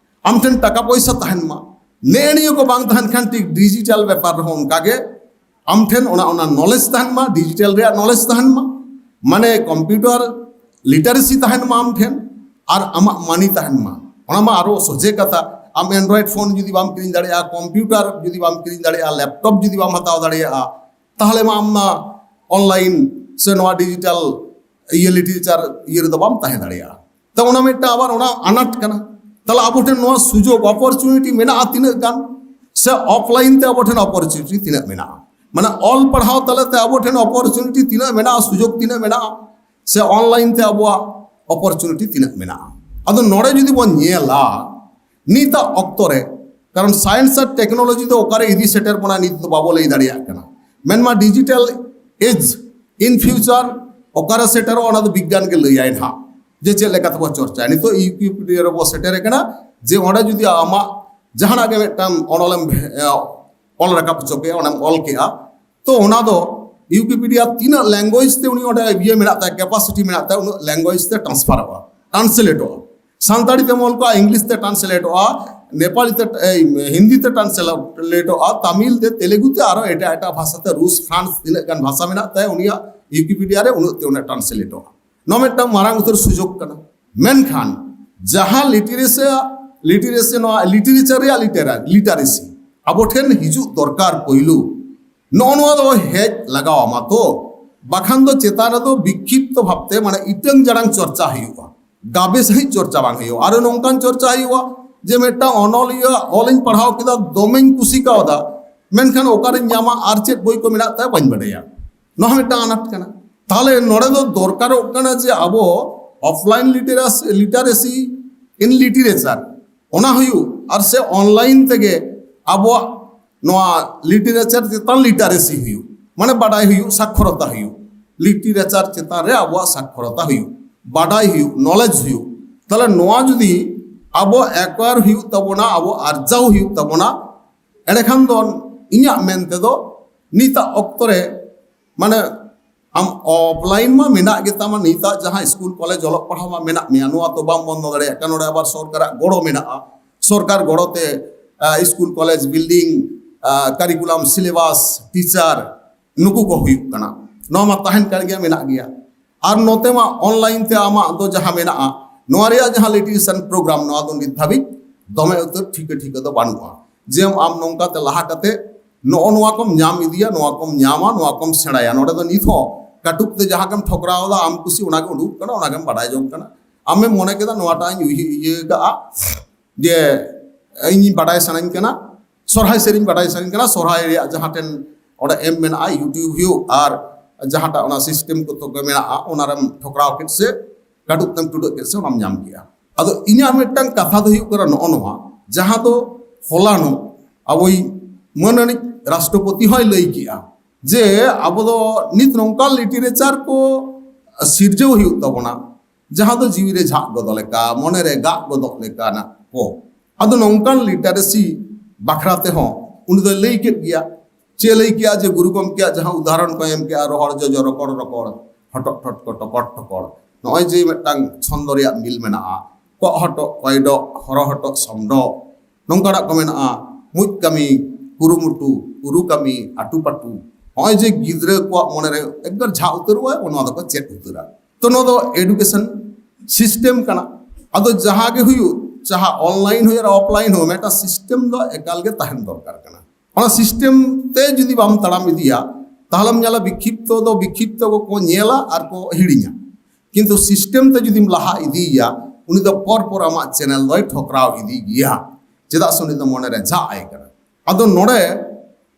ᱟᱢ ᱴᱷᱮᱱ ᱴᱟᱠᱟ ᱯᱚᱭᱥᱟ ᱛᱟᱦᱮᱱ ᱢᱟ᱾ ᱱᱮᱜᱼᱮ ᱱᱤᱭᱟᱹ ᱠᱚ ᱵᱟᱝ ᱛᱟᱦᱮᱱ ᱠᱷᱟᱱ ᱴᱷᱤᱠ ᱰᱤᱡᱤᱴᱟᱞ ᱵᱮᱯᱟᱨ ᱨᱮᱦᱚᱸ ᱚᱱᱠᱟᱜᱮ ᱟᱢ ᱴᱷᱮᱱ ᱚᱱᱟ, ᱚᱱᱟ ᱱᱚᱞᱮᱡᱽ ᱛᱟᱦᱮᱱ ᱢᱟ, ᱰᱤᱡᱤᱴᱟᱞ ᱨᱮᱭᱟᱜ ᱱᱚᱞᱮᱡᱽ ᱛᱟᱦᱮᱱ ᱢᱟ, ᱢᱟᱱᱮ ᱠᱚᱢᱯᱤᱭᱩᱴᱟᱨ ᱞᱤᱴᱟᱨᱮᱥᱤ ᱛᱟᱦᱮᱱ ᱢᱟ ᱟᱢ ᱴᱷᱮᱱ, ᱟᱨ ᱟᱢᱟᱜ ᱢᱟᱱᱤ ᱛᱟᱦᱮᱱ ᱢᱟ᱾ ᱚᱱᱟ ᱢᱟ ᱟᱨᱚ ᱥᱚᱡᱷᱮ ᱠᱟᱛᱷᱟ, ᱟᱢ ᱮᱱᱰᱨᱚᱭᱮᱰ ᱯᱷᱳᱱ ᱡᱩᱫᱤ ᱵᱟᱢ ᱠᱤᱨᱤᱧ ᱫᱟᱲᱮᱭᱟᱜᱼᱟ, ᱠᱚᱢᱯᱤᱭᱩᱴᱟᱨ ᱡᱩᱫᱤ ᱵᱟᱢ ᱠᱤᱨᱤᱧ ᱫᱟᱲᱮᱭᱟᱜᱼᱟ, ᱞᱮᱯᱴᱚᱯ ᱡᱩᱫᱤ ᱵᱟᱢ ᱦᱟᱛᱟᱣ ᱫᱟᱲᱮᱭᱟᱜᱼᱟ, ᱛᱟᱦᱚᱞᱮ ᱢᱟ ᱟᱢ ᱢᱟ ᱚᱱᱞᱟᱭᱤᱱ ᱥᱮ ᱱᱚᱣᱟ ᱰᱤᱡᱤᱴᱟᱞ ᱤᱭᱟᱹ ᱞᱤᱴᱟᱨᱮᱪᱟᱨ ᱤᱭᱟᱹ ᱨᱮᱫᱚ ᱵᱟᱢ ᱛᱟᱦᱮᱸ ᱫᱟᱲᱮᱭᱟᱜᱼᱟ᱾ ᱛᱚ ᱚᱱᱟ ᱢᱤᱫᱴᱟᱝ ᱟᱵᱟᱨ ᱚᱱᱟ ᱟᱱᱟᱴ ᱠᱟᱱᱟ᱾ ᱛᱟᱦᱚᱞᱮ ᱟᱵᱚ ᱴᱷᱮᱱ ᱱᱚᱣᱟ ᱥᱩᱡᱳᱜᱽ ᱚᱯᱚᱨᱪᱩᱱᱤᱴᱤ ᱢᱮᱱᱟᱜᱼᱟ ᱛᱤᱱᱟᱹᱜ ᱜᱟᱱ, ᱥᱮ ᱚᱯᱷᱞᱟᱭᱤᱱ ᱛᱮ ᱟᱵᱚ ᱴᱷᱮᱱ ᱚᱯᱚᱨᱪᱩᱱᱤᱴᱤ ᱛᱤᱱᱟᱹᱜ ᱢᱮᱱᱟᱜᱼᱟ? ᱢᱟᱱᱮ ᱚᱞ ᱯᱟᱲᱦᱟᱣ ᱛᱟᱞᱟᱛᱮ ᱟᱵᱚ ᱴᱷᱮᱱ ᱚᱯᱚᱨᱪᱩᱱᱤᱴᱤ ᱛᱤᱱᱟᱹᱜ ᱢᱮᱱᱟᱜᱼᱟ, ᱥᱩᱡᱳᱜᱽ ᱛᱤᱱᱟᱹᱜ ᱢᱮᱱᱟᱜᱼᱟ, ᱥᱮ ᱚᱱᱞᱟᱭᱤᱱ ᱛᱮ ᱟᱵᱚᱣᱟᱜ ᱚᱯᱚᱨᱪᱩᱱᱤᱴᱤ ᱛᱤᱱᱟᱹᱜ ᱢᱮᱱᱟᱜᱼᱟ? ᱟᱫᱚ ᱱᱚᱰᱮ ᱡᱩᱫᱤ ᱵᱚᱱ ᱧᱮᱞᱟ, ᱱᱤᱛᱟᱜ ᱚᱠᱛᱚ ᱨᱮ, ᱠᱟᱨᱚᱱ ᱥᱟᱭᱮᱱᱥ ᱟᱨ ᱴᱮᱠᱱᱳᱞᱚᱡᱤ ᱫᱚ ᱚᱠᱟᱨᱮ ᱤᱫᱤ ᱥᱮᱴᱮᱨ ᱵᱚᱱᱟ ᱱᱤᱛ ᱫᱚ ᱵᱟᱵᱚ ᱞᱟᱹᱭ ᱫᱟᱲᱮᱭᱟᱜ ᱠᱟᱱᱟ᱾ ᱢᱮᱱᱢᱟ ᱰᱤᱡᱤᱴᱟᱞ ᱮᱡᱽ, ᱤᱱ ᱯᱷᱤᱭᱩᱪᱟᱨ ᱚᱠᱟᱨᱮ ᱥᱮᱴᱮᱨᱚᱜᱼᱟ ᱚᱱᱟ ᱫᱚ ᱵᱤᱜᱽᱜᱟᱱ ᱜᱮ ᱞᱟᱹᱭᱟᱭ ᱱᱟᱦᱟᱜ ᱡᱮ ᱪᱮᱫ ᱞᱮᱠᱟ ᱛᱮᱵᱚ ᱪᱚᱨᱪᱟᱭᱟ᱾ ᱱᱤᱛᱚᱜ ᱣᱤᱠᱤᱯᱤᱰᱤᱭᱟ ᱨᱮᱵᱚ ᱥᱮᱴᱮᱨ ᱟᱠᱟᱱᱟ ᱡᱮ ᱚᱸᱰᱮ ᱡᱩᱫᱤ ᱟᱢᱟᱜ ᱡᱟᱦᱟᱱᱟᱜ ᱜᱮ ᱢᱤᱫᱴᱟᱝ ᱚᱱᱚᱞᱮᱢ ᱚᱞ ᱨᱟᱠᱟᱵ ᱦᱚᱪᱚ ᱠᱮᱜᱼᱟ, ᱚᱸᱰᱮᱢ ᱚᱞ ᱠᱮᱜᱼᱟ, ᱛᱚ ᱚᱱᱟ ᱫᱚ ᱣᱤᱠᱤᱯᱤᱰᱤᱭᱟ ᱛᱤᱱᱟᱹᱜ ᱞᱮᱝᱜᱩᱭᱮᱡᱽ ᱛᱮ ᱩᱱᱤ ᱚᱸᱰᱮ ᱤᱭᱟᱹ ᱢᱮᱱᱟᱜ ᱛᱟᱭᱟ, ᱠᱮᱯᱟᱥᱤᱴᱤ ᱢᱮᱱᱟᱜ ᱛᱟᱭᱟ, ᱩᱱᱟᱹᱜ ᱞᱮᱝᱜᱩᱭᱮᱡᱽ ᱛᱮ ᱴᱨᱟᱱᱥᱯᱷᱟᱨᱚᱜᱼᱟ, ᱴᱨᱟᱱᱥᱞᱮᱴᱚᱜᱼᱟ᱾ ᱥᱟᱱᱛᱟᱲᱤ ᱛᱮᱢ ᱚᱞ ᱠᱚᱜᱼᱟ, ᱤᱝᱞᱤᱥ ᱛᱮ ᱴᱨᱟᱱᱥᱞᱮᱴᱚᱜᱼᱟ, ᱱᱮᱯᱟᱞᱤ ᱛᱮ, ᱮᱭ, ᱦᱤᱱᱫᱤ ᱛᱮ ᱴᱨᱟᱱᱥᱞᱮᱴᱚᱜᱼᱟ, ᱛᱟᱢᱤᱞ ᱛᱮ, ᱛᱮᱞᱮᱜᱩ ᱛᱮ, ᱟᱨᱚ ᱮᱴᱟᱜ ᱮᱴᱟᱜ ᱵᱷᱟᱥᱟ ᱛᱮ, ᱨᱩᱥ, ᱯᱷᱨᱟᱱᱥ, ᱛᱤᱱᱟᱹᱜ ᱜᱟᱱ ᱵᱷᱟᱥᱟ ᱢᱮᱱᱟᱜ ᱛᱟᱭᱟ ᱩᱱᱤᱭᱟᱜ ᱣᱤᱠᱤᱯᱤᱰᱤᱭᱟ ᱨᱮ, ᱩᱱᱟᱹᱜ ᱛᱮ ᱚᱱᱟ ᱴᱨᱟᱱᱥᱞᱮᱴᱚᱜᱼᱟ᱾ ᱱᱚᱣᱟ ᱢᱤᱫᱴᱟᱝ ᱢᱟᱨᱟᱝ ᱩᱛᱟᱹᱨ ᱥᱩᱡᱳᱜᱽ ᱠᱟᱱᱟ᱾ ᱢᱮᱱᱠᱷᱟᱱ ᱡᱟᱦᱟᱸ ᱞᱤᱴᱟᱨᱮᱥᱤ, ᱞᱤᱴᱟᱨᱮᱥᱤ, ᱱᱚᱣᱟ ᱞᱤᱴᱟᱨᱮᱪᱟᱨ ᱨᱮᱭᱟᱜ ᱞᱤᱴᱟᱨᱟ-, ᱞᱤᱴᱟᱨᱮᱥᱤ ᱟᱵᱚ ᱴᱷᱮᱱ ᱦᱤᱡᱩᱜ ᱫᱚᱨᱠᱟᱨ ᱯᱳᱭᱞᱳ, ᱱᱚᱜᱼᱚ ᱱᱚᱣᱟ ᱫᱚ ᱦᱮᱡ ᱞᱟᱜᱟᱣ ᱟᱢᱟ ᱛᱚ, ᱵᱟᱠᱷᱟᱱ ᱫᱚ ᱪᱮᱛᱟᱱ ᱨᱮᱫᱚ ᱵᱤᱠᱠᱷᱤᱯᱛᱚ ᱵᱷᱟᱵᱛᱮ, ᱢᱟᱱᱮ ᱤᱴᱟᱹᱝ ᱡᱟᱲᱟᱝ ᱪᱚᱨᱪᱟ ᱦᱩᱭᱩᱜᱼᱟ, ᱜᱟᱵᱮ ᱥᱟᱺᱦᱤᱡ ᱪᱚᱨᱪᱟ ᱵᱟᱝ ᱦᱩᱭᱩᱜᱼᱟ᱾ ᱟᱨᱚ ᱱᱚᱝᱠᱟᱱ ᱪᱚᱨᱪᱟ ᱦᱩᱭᱩᱜᱼᱟ ᱡᱮ ᱢᱤᱫᱴᱟᱝ ᱚᱱᱚᱞᱤᱭᱟᱹ ᱚᱞᱤᱧ ᱯᱟᱲᱦᱟᱣ ᱠᱮᱫᱟ, ᱫᱚᱢᱮᱧ ᱠᱩᱥᱤ ᱠᱟᱣᱫᱟ, ᱢᱮᱱᱠᱷᱟᱱ ᱚᱠᱟᱨᱮᱧ ᱧᱟᱢᱟ ᱟᱨ ᱪᱮᱫ ᱵᱳᱭ ᱠᱚ ᱢᱮᱱᱟᱜ ᱛᱟᱭᱟ ᱵᱟᱹᱧ ᱵᱟᱰᱟᱭᱟ᱾ ᱱᱚᱣᱟ ᱦᱚᱸ ᱢᱤᱫᱴᱟᱝ ᱟᱱᱟᱴ ᱠᱟᱱᱟ᱾ ᱛᱟᱦᱞᱮ ᱱᱚᱰᱮ ᱫᱚ ᱫᱚᱨᱠᱟᱨᱚᱜ ᱠᱟᱱᱟ ᱡᱮ ᱟᱵᱚ ᱚᱯᱷᱞᱟᱭᱤᱱ ᱞᱤᱴᱟᱨᱮᱥᱤ, ᱞᱤᱴᱟᱨᱮᱥᱤ ᱤᱱ ᱞᱤᱴᱟᱨᱮᱪᱟᱨ ᱚᱱᱟ ᱦᱩᱭᱩᱜ, ᱟᱨ ᱥᱮ ᱚᱱᱞᱟᱭᱤᱱ ᱛᱮᱜᱮ ᱟᱵᱚᱣᱟᱜ ᱱᱚᱣᱟ ᱞᱤᱴᱟᱨᱮᱪᱟᱨ ᱪᱮᱛᱟᱱ ᱞᱤᱴᱟᱨᱮᱥᱤ ᱦᱩᱭᱩᱜ, ᱢᱟᱱᱮ ᱵᱟᱰᱟᱭ ᱦᱩᱭᱩᱜ, ᱥᱟᱠᱷᱚᱨᱚᱛᱟ ᱦᱩᱭᱩᱜ, ᱞᱤᱴᱟᱨᱮᱪᱟᱨ ᱪᱮᱛᱟᱱ ᱨᱮ ᱟᱵᱚᱣᱟᱜ ᱥᱟᱠᱷᱚᱨᱚᱛᱟ ᱦᱩᱭᱩᱜ, ᱵᱟᱰᱟᱭ ᱦᱩᱭᱩᱜ, ᱱᱚᱞᱮᱡᱽ ᱦᱩᱭᱩᱜ᱾ ᱛᱟᱦᱞᱮ ᱱᱚᱣᱟ ᱡᱩᱫᱤ ᱟᱵᱚ ᱮᱠᱣᱟᱨ ᱦᱩᱭᱩᱜ ᱛᱟᱵᱚᱱᱟ, ᱟᱵᱚ ᱟᱨᱡᱟᱣ ᱦᱩᱭᱩᱜ ᱛᱟᱵᱚᱱᱟ, ᱮᱸᱰᱮᱠᱷᱟᱱ ᱫᱚ ᱤᱧᱟᱹᱜ ᱢᱮᱱ ᱛᱮᱫᱚ ᱱᱤᱛᱟᱜ ᱚᱠᱛᱚ ᱨᱮ, ᱢᱟᱱᱮ, ᱟᱢ ᱚᱯᱷᱞᱟᱭᱤᱱ ᱢᱟ ᱢᱮᱱᱟᱜ ᱜᱮᱛᱟᱢᱟ, ᱱᱤᱛᱟᱜ ᱡᱟᱦᱟᱸ ᱥᱠᱩᱞ ᱠᱚᱞᱮᱡᱽ ᱚᱞᱚᱜ ᱯᱟᱲᱦᱟᱣ ᱢᱟ ᱢᱮᱱᱟᱜ ᱢᱮᱭᱟ, ᱱᱚᱣᱟ ᱛᱚ ᱵᱟᱢ ᱵᱚᱱᱫᱚ ᱫᱟᱲᱮᱭᱟᱜ ᱠᱟᱱᱟ᱾ ᱱᱚᱰᱮ ᱟᱵᱟᱨ ᱥᱚᱨᱠᱟᱨᱟᱜ ᱜᱚᱲᱚ ᱢᱮᱱᱟᱜᱼᱟ, ᱥᱚᱨᱠᱟᱨ ᱜᱚᱲᱚ ᱛᱮ school college building, curriculum, syllabus, teacher, ᱱᱩᱠᱩ ᱠᱚ ᱦᱩᱭᱩᱜ ᱠᱟᱱᱟ᱾ ᱱᱚᱣᱟ ᱢᱟ ᱛᱟᱦᱮᱱ ᱠᱟᱱ ᱜᱮᱭᱟ, ᱢᱮᱱᱟᱜ ᱜᱮᱭᱟ᱾ ᱟᱨ ᱱᱚᱛᱮ ᱢᱟ ᱚᱱᱞᱟᱭᱤᱱ ᱛᱮ ᱟᱢᱟᱜ ᱫᱚ ᱡᱟᱦᱟᱸ ᱢᱮᱱᱟᱜᱼᱟ, ᱱᱚᱣᱟ ᱨᱮᱭᱟᱜ ᱡᱟᱦᱟᱸ ᱞᱤᱴᱟᱨᱮᱥᱚᱱ ᱯᱨᱳᱜᱨᱟᱢ, ᱱᱚᱣᱟ ᱫᱚ ᱱᱤᱛ ᱫᱷᱟᱹᱵᱤᱡ ᱫᱚᱢᱮ ᱩᱛᱟᱹᱨ ᱴᱷᱤᱠᱟᱹ ᱴᱷᱤᱠᱟᱹ ᱫᱚ ᱵᱟᱹᱱᱩᱜᱼᱟ᱾ ᱡᱮ ᱟᱢ ᱱᱚᱝᱠᱟ ᱛᱮ ᱞᱟᱦᱟ ᱠᱟᱛᱮ ᱱᱚᱜᱼᱚ ᱱᱚᱣᱟ ᱠᱚᱢ ᱧᱟᱢ ᱤᱫᱤᱭᱟ, ᱱᱚᱣᱟ ᱠᱚᱢ ᱧᱟᱢᱟ, ᱱᱚᱣᱟ ᱠᱚᱢ ᱥᱮᱬᱟᱭᱟ᱾ ᱱᱚᱰᱮ ᱫᱚ ᱱᱤᱛ ᱦᱚᱸ ᱠᱟᱹᱴᱩᱵ ᱛᱮ ᱡᱟᱦᱟᱸ ᱜᱮᱢ ᱴᱷᱚᱠᱨᱟᱣ ᱮᱫᱟ, ᱟᱢ ᱠᱩᱥᱤ ᱚᱱᱟ ᱜᱮ ᱩᱰᱩᱠ ᱠᱟᱱᱟ, ᱚᱱᱟ ᱜᱮᱢ ᱵᱟᱰᱟᱭ ᱡᱚᱝ ᱠᱟᱱᱟ᱾ ᱟᱢᱮᱢ ᱢᱚᱱᱮ ᱠᱮᱫᱟ ᱱᱚᱣᱟᱴᱟᱜ ᱤᱧ ᱩᱭᱦᱟᱹᱨ ᱤᱭᱟᱹ ᱠᱟᱜᱼᱟ, ᱡᱮ ᱤᱧ ᱵᱟᱰᱟᱭ ᱥᱟᱱᱟᱧ ᱠᱟᱱᱟ, ᱥᱚᱨᱦᱟᱭ ᱥᱮᱨᱮᱧ ᱵᱟᱰᱟᱭ ᱥᱟᱱᱟᱧ ᱠᱟᱱᱟ, ᱥᱚᱨᱦᱟᱭ ᱨᱮᱭᱟᱜ ᱡᱟᱦᱟᱸ ᱴᱷᱮᱱ ᱚᱸᱰᱮ ᱮᱢ ᱢᱮᱱᱟᱜᱼᱟ, YouTube ᱦᱩᱭᱩᱜ ᱟᱨ ᱡᱟᱦᱟᱸᱴᱟᱜ ᱚᱱᱟ ᱥᱤᱥᱴᱮᱢ ᱠᱚ ᱛᱚ ᱢᱮᱱᱟᱜᱼᱟ, ᱚᱱᱟᱨᱮᱢ ᱴᱷᱚᱠᱨᱟᱣ ᱠᱮᱫ ᱥᱮ, ᱠᱟᱹᱴᱩᱵ ᱛᱮᱢ ᱴᱩᱰᱟᱹᱜ ᱠᱮᱫ ᱥᱮ, ᱚᱱᱟᱢ ᱧᱟᱢ ᱠᱮᱜᱼᱟ᱾ ᱟᱫᱚ ᱤᱧᱟᱹᱜ ᱢᱤᱫᱴᱟᱝ ᱠᱟᱛᱷᱟ ᱫᱚ ᱦᱩᱭᱩᱜ ᱠᱟᱱᱟ ᱱᱚᱜᱼᱚ ᱱᱚᱣᱟ, ᱡᱟᱦᱟᱸ ᱫᱚ ᱦᱚᱞᱟᱱᱚᱜ ᱟᱵᱚᱭᱤᱡ ᱢᱟᱹᱱᱟᱱᱤᱡ ᱨᱟᱥᱴᱨᱚᱯᱚᱛᱤ ᱦᱚᱸᱭ ᱞᱟᱹᱭ ᱠᱮᱜᱼᱟ ᱡᱮ ᱟᱵᱚ ᱫᱚ ᱱᱤᱛ ᱱᱚᱝᱠᱟᱱ ᱞᱤᱴᱟᱨᱮᱪᱟᱨ ᱠᱚ ᱥᱤᱨᱡᱟᱹᱣ ᱦᱩᱭᱩᱜ ᱛᱟᱵᱚᱱᱟ, ᱡᱟᱦᱟᱸ ᱫᱚ ᱡᱤᱣᱤ ᱨᱮ ᱡᱷᱟᱜ ᱜᱚᱫᱚᱜ ᱞᱮᱠᱟ, ᱢᱚᱱᱮ ᱨᱮ ᱜᱟᱜ ᱜᱚᱫᱚᱜ ᱞᱮᱠᱟᱱᱟᱜ ᱠᱚ᱾ ᱟᱫᱚ ᱱᱚᱝᱠᱟᱱ ᱞᱤᱴᱟᱨᱮᱥᱤ ᱵᱟᱠᱷᱨᱟ ᱛᱮᱦᱚᱸ ᱩᱱᱤ ᱫᱚᱭ ᱞᱟᱹᱭ ᱠᱮᱫ ᱜᱮᱭᱟ᱾ ᱪᱮᱫ ᱮ ᱞᱟᱹᱭ ᱠᱮᱜᱼᱟ? ᱡᱮ ᱜᱩᱨᱩ ᱜᱚᱢᱠᱮᱭᱟᱜ ᱡᱟᱦᱟᱸ ᱩᱫᱟᱦᱚᱨᱚᱱ ᱠᱚ ᱮᱢ ᱠᱮᱜᱼᱟ, ᱨᱚᱦᱚᱲ ᱡᱚᱡᱚ ᱨᱚᱠᱚᱲ ᱨᱚᱠᱚᱲ, ᱦᱚᱴᱚᱜ ᱴᱷᱚᱴ ᱠᱚ ᱴᱚᱠᱚᱨ ᱴᱚᱠᱚᱨ, ᱱᱚᱜᱼᱚᱭ ᱡᱮ ᱢᱤᱫᱴᱟᱝ ᱪᱷᱚᱱᱫᱚ ᱨᱮᱭᱟᱜ ᱢᱤᱞ ᱢᱮᱱᱟᱜᱼᱟ, ᱠᱚᱜ ᱦᱚᱴᱚᱜ ᱠᱚᱭᱰᱚᱜ, ᱦᱚᱨᱚ ᱦᱚᱴᱚᱜ ᱥᱚᱢᱰᱚᱜ, ᱱᱚᱝᱠᱟᱱᱟᱜ ᱠᱚ ᱢᱮᱱᱟᱜᱼᱟ, ᱢᱩᱡ ᱠᱟᱹᱢᱤ ᱠᱩᱨᱩᱢᱩᱴᱩ, ᱩᱨᱩ ᱠᱟᱹᱢᱤ ᱟᱴᱩᱯᱟᱴᱩ᱾ ᱱᱚᱜᱼᱚᱭ ᱡᱮ ᱜᱤᱫᱽᱨᱟᱹ ᱠᱚᱣᱟᱜ ᱢᱚᱱᱮᱨᱮ ᱮᱠᱫᱚᱢ ᱡᱷᱟᱜ ᱩᱛᱟᱹᱨᱚᱜᱼᱟ, ᱱᱚᱣᱟ ᱫᱚᱠᱚ ᱪᱮᱫ ᱩᱛᱟᱹᱨᱟ᱾ ᱛᱚ ᱱᱚᱣᱟ ᱫᱚ ᱮᱰᱩᱠᱮᱥᱚᱱ ᱥᱤᱥᱴᱮᱢ ᱠᱟᱱᱟ᱾ ᱟᱫᱚ ᱡᱟᱦᱟᱸ ᱜᱮ ᱦᱩᱭᱩᱜ, ᱪᱟᱦᱟ ᱚᱱᱞᱟᱭᱤᱱ ᱦᱩᱭᱩᱜ ᱟᱨ ᱚᱯᱷᱞᱟᱭᱤᱱ ᱦᱩᱭᱩᱜ, ᱢᱤᱫᱴᱟᱝ ᱥᱤᱥᱴᱮᱢ ᱫᱚ ᱮᱠᱟᱞ ᱜᱮ ᱛᱟᱦᱮᱱ ᱫᱚᱨᱠᱟᱨ ᱠᱟᱱᱟ᱾ ᱚᱱᱟ ᱥᱤᱥᱴᱮᱢ ᱛᱮ ᱡᱩᱫᱤ ᱵᱟᱢ ᱛᱟᱲᱟᱢ ᱤᱫᱤᱭᱟ, ᱛᱟᱦᱞᱮᱢ ᱧᱮᱞᱟ ᱵᱤᱠᱷᱤᱯᱛᱚ ᱫᱚ ᱵᱤᱠᱷᱤᱯᱛᱚ ᱠᱚ ᱧᱮᱞᱟ ᱟᱨ ᱠᱚ ᱦᱤᱲᱤᱧᱟ᱾ ᱠᱤᱱᱛᱩ ᱥᱤᱥᱴᱮᱢ ᱛᱮ ᱡᱩᱫᱤᱢ ᱞᱟᱦᱟ ᱤᱫᱤᱭᱮᱭᱟ, ᱩᱱᱤ ᱫᱚ ᱯᱚᱨ ᱯᱚᱨ ᱟᱢᱟᱜ ᱪᱮᱱᱮᱞ ᱫᱚᱭ ᱴᱷᱚᱠᱨᱟᱣ ᱤᱫᱤ ᱜᱮᱭᱟ, ᱪᱮᱫᱟᱜ ᱥᱮ ᱩᱱᱤ ᱫᱚ ᱢᱚᱱᱮᱨᱮ ᱡᱷᱟᱜ ᱟᱭ ᱠᱟᱱᱟ᱾ ᱟᱫᱚ ᱱᱚᱰᱮ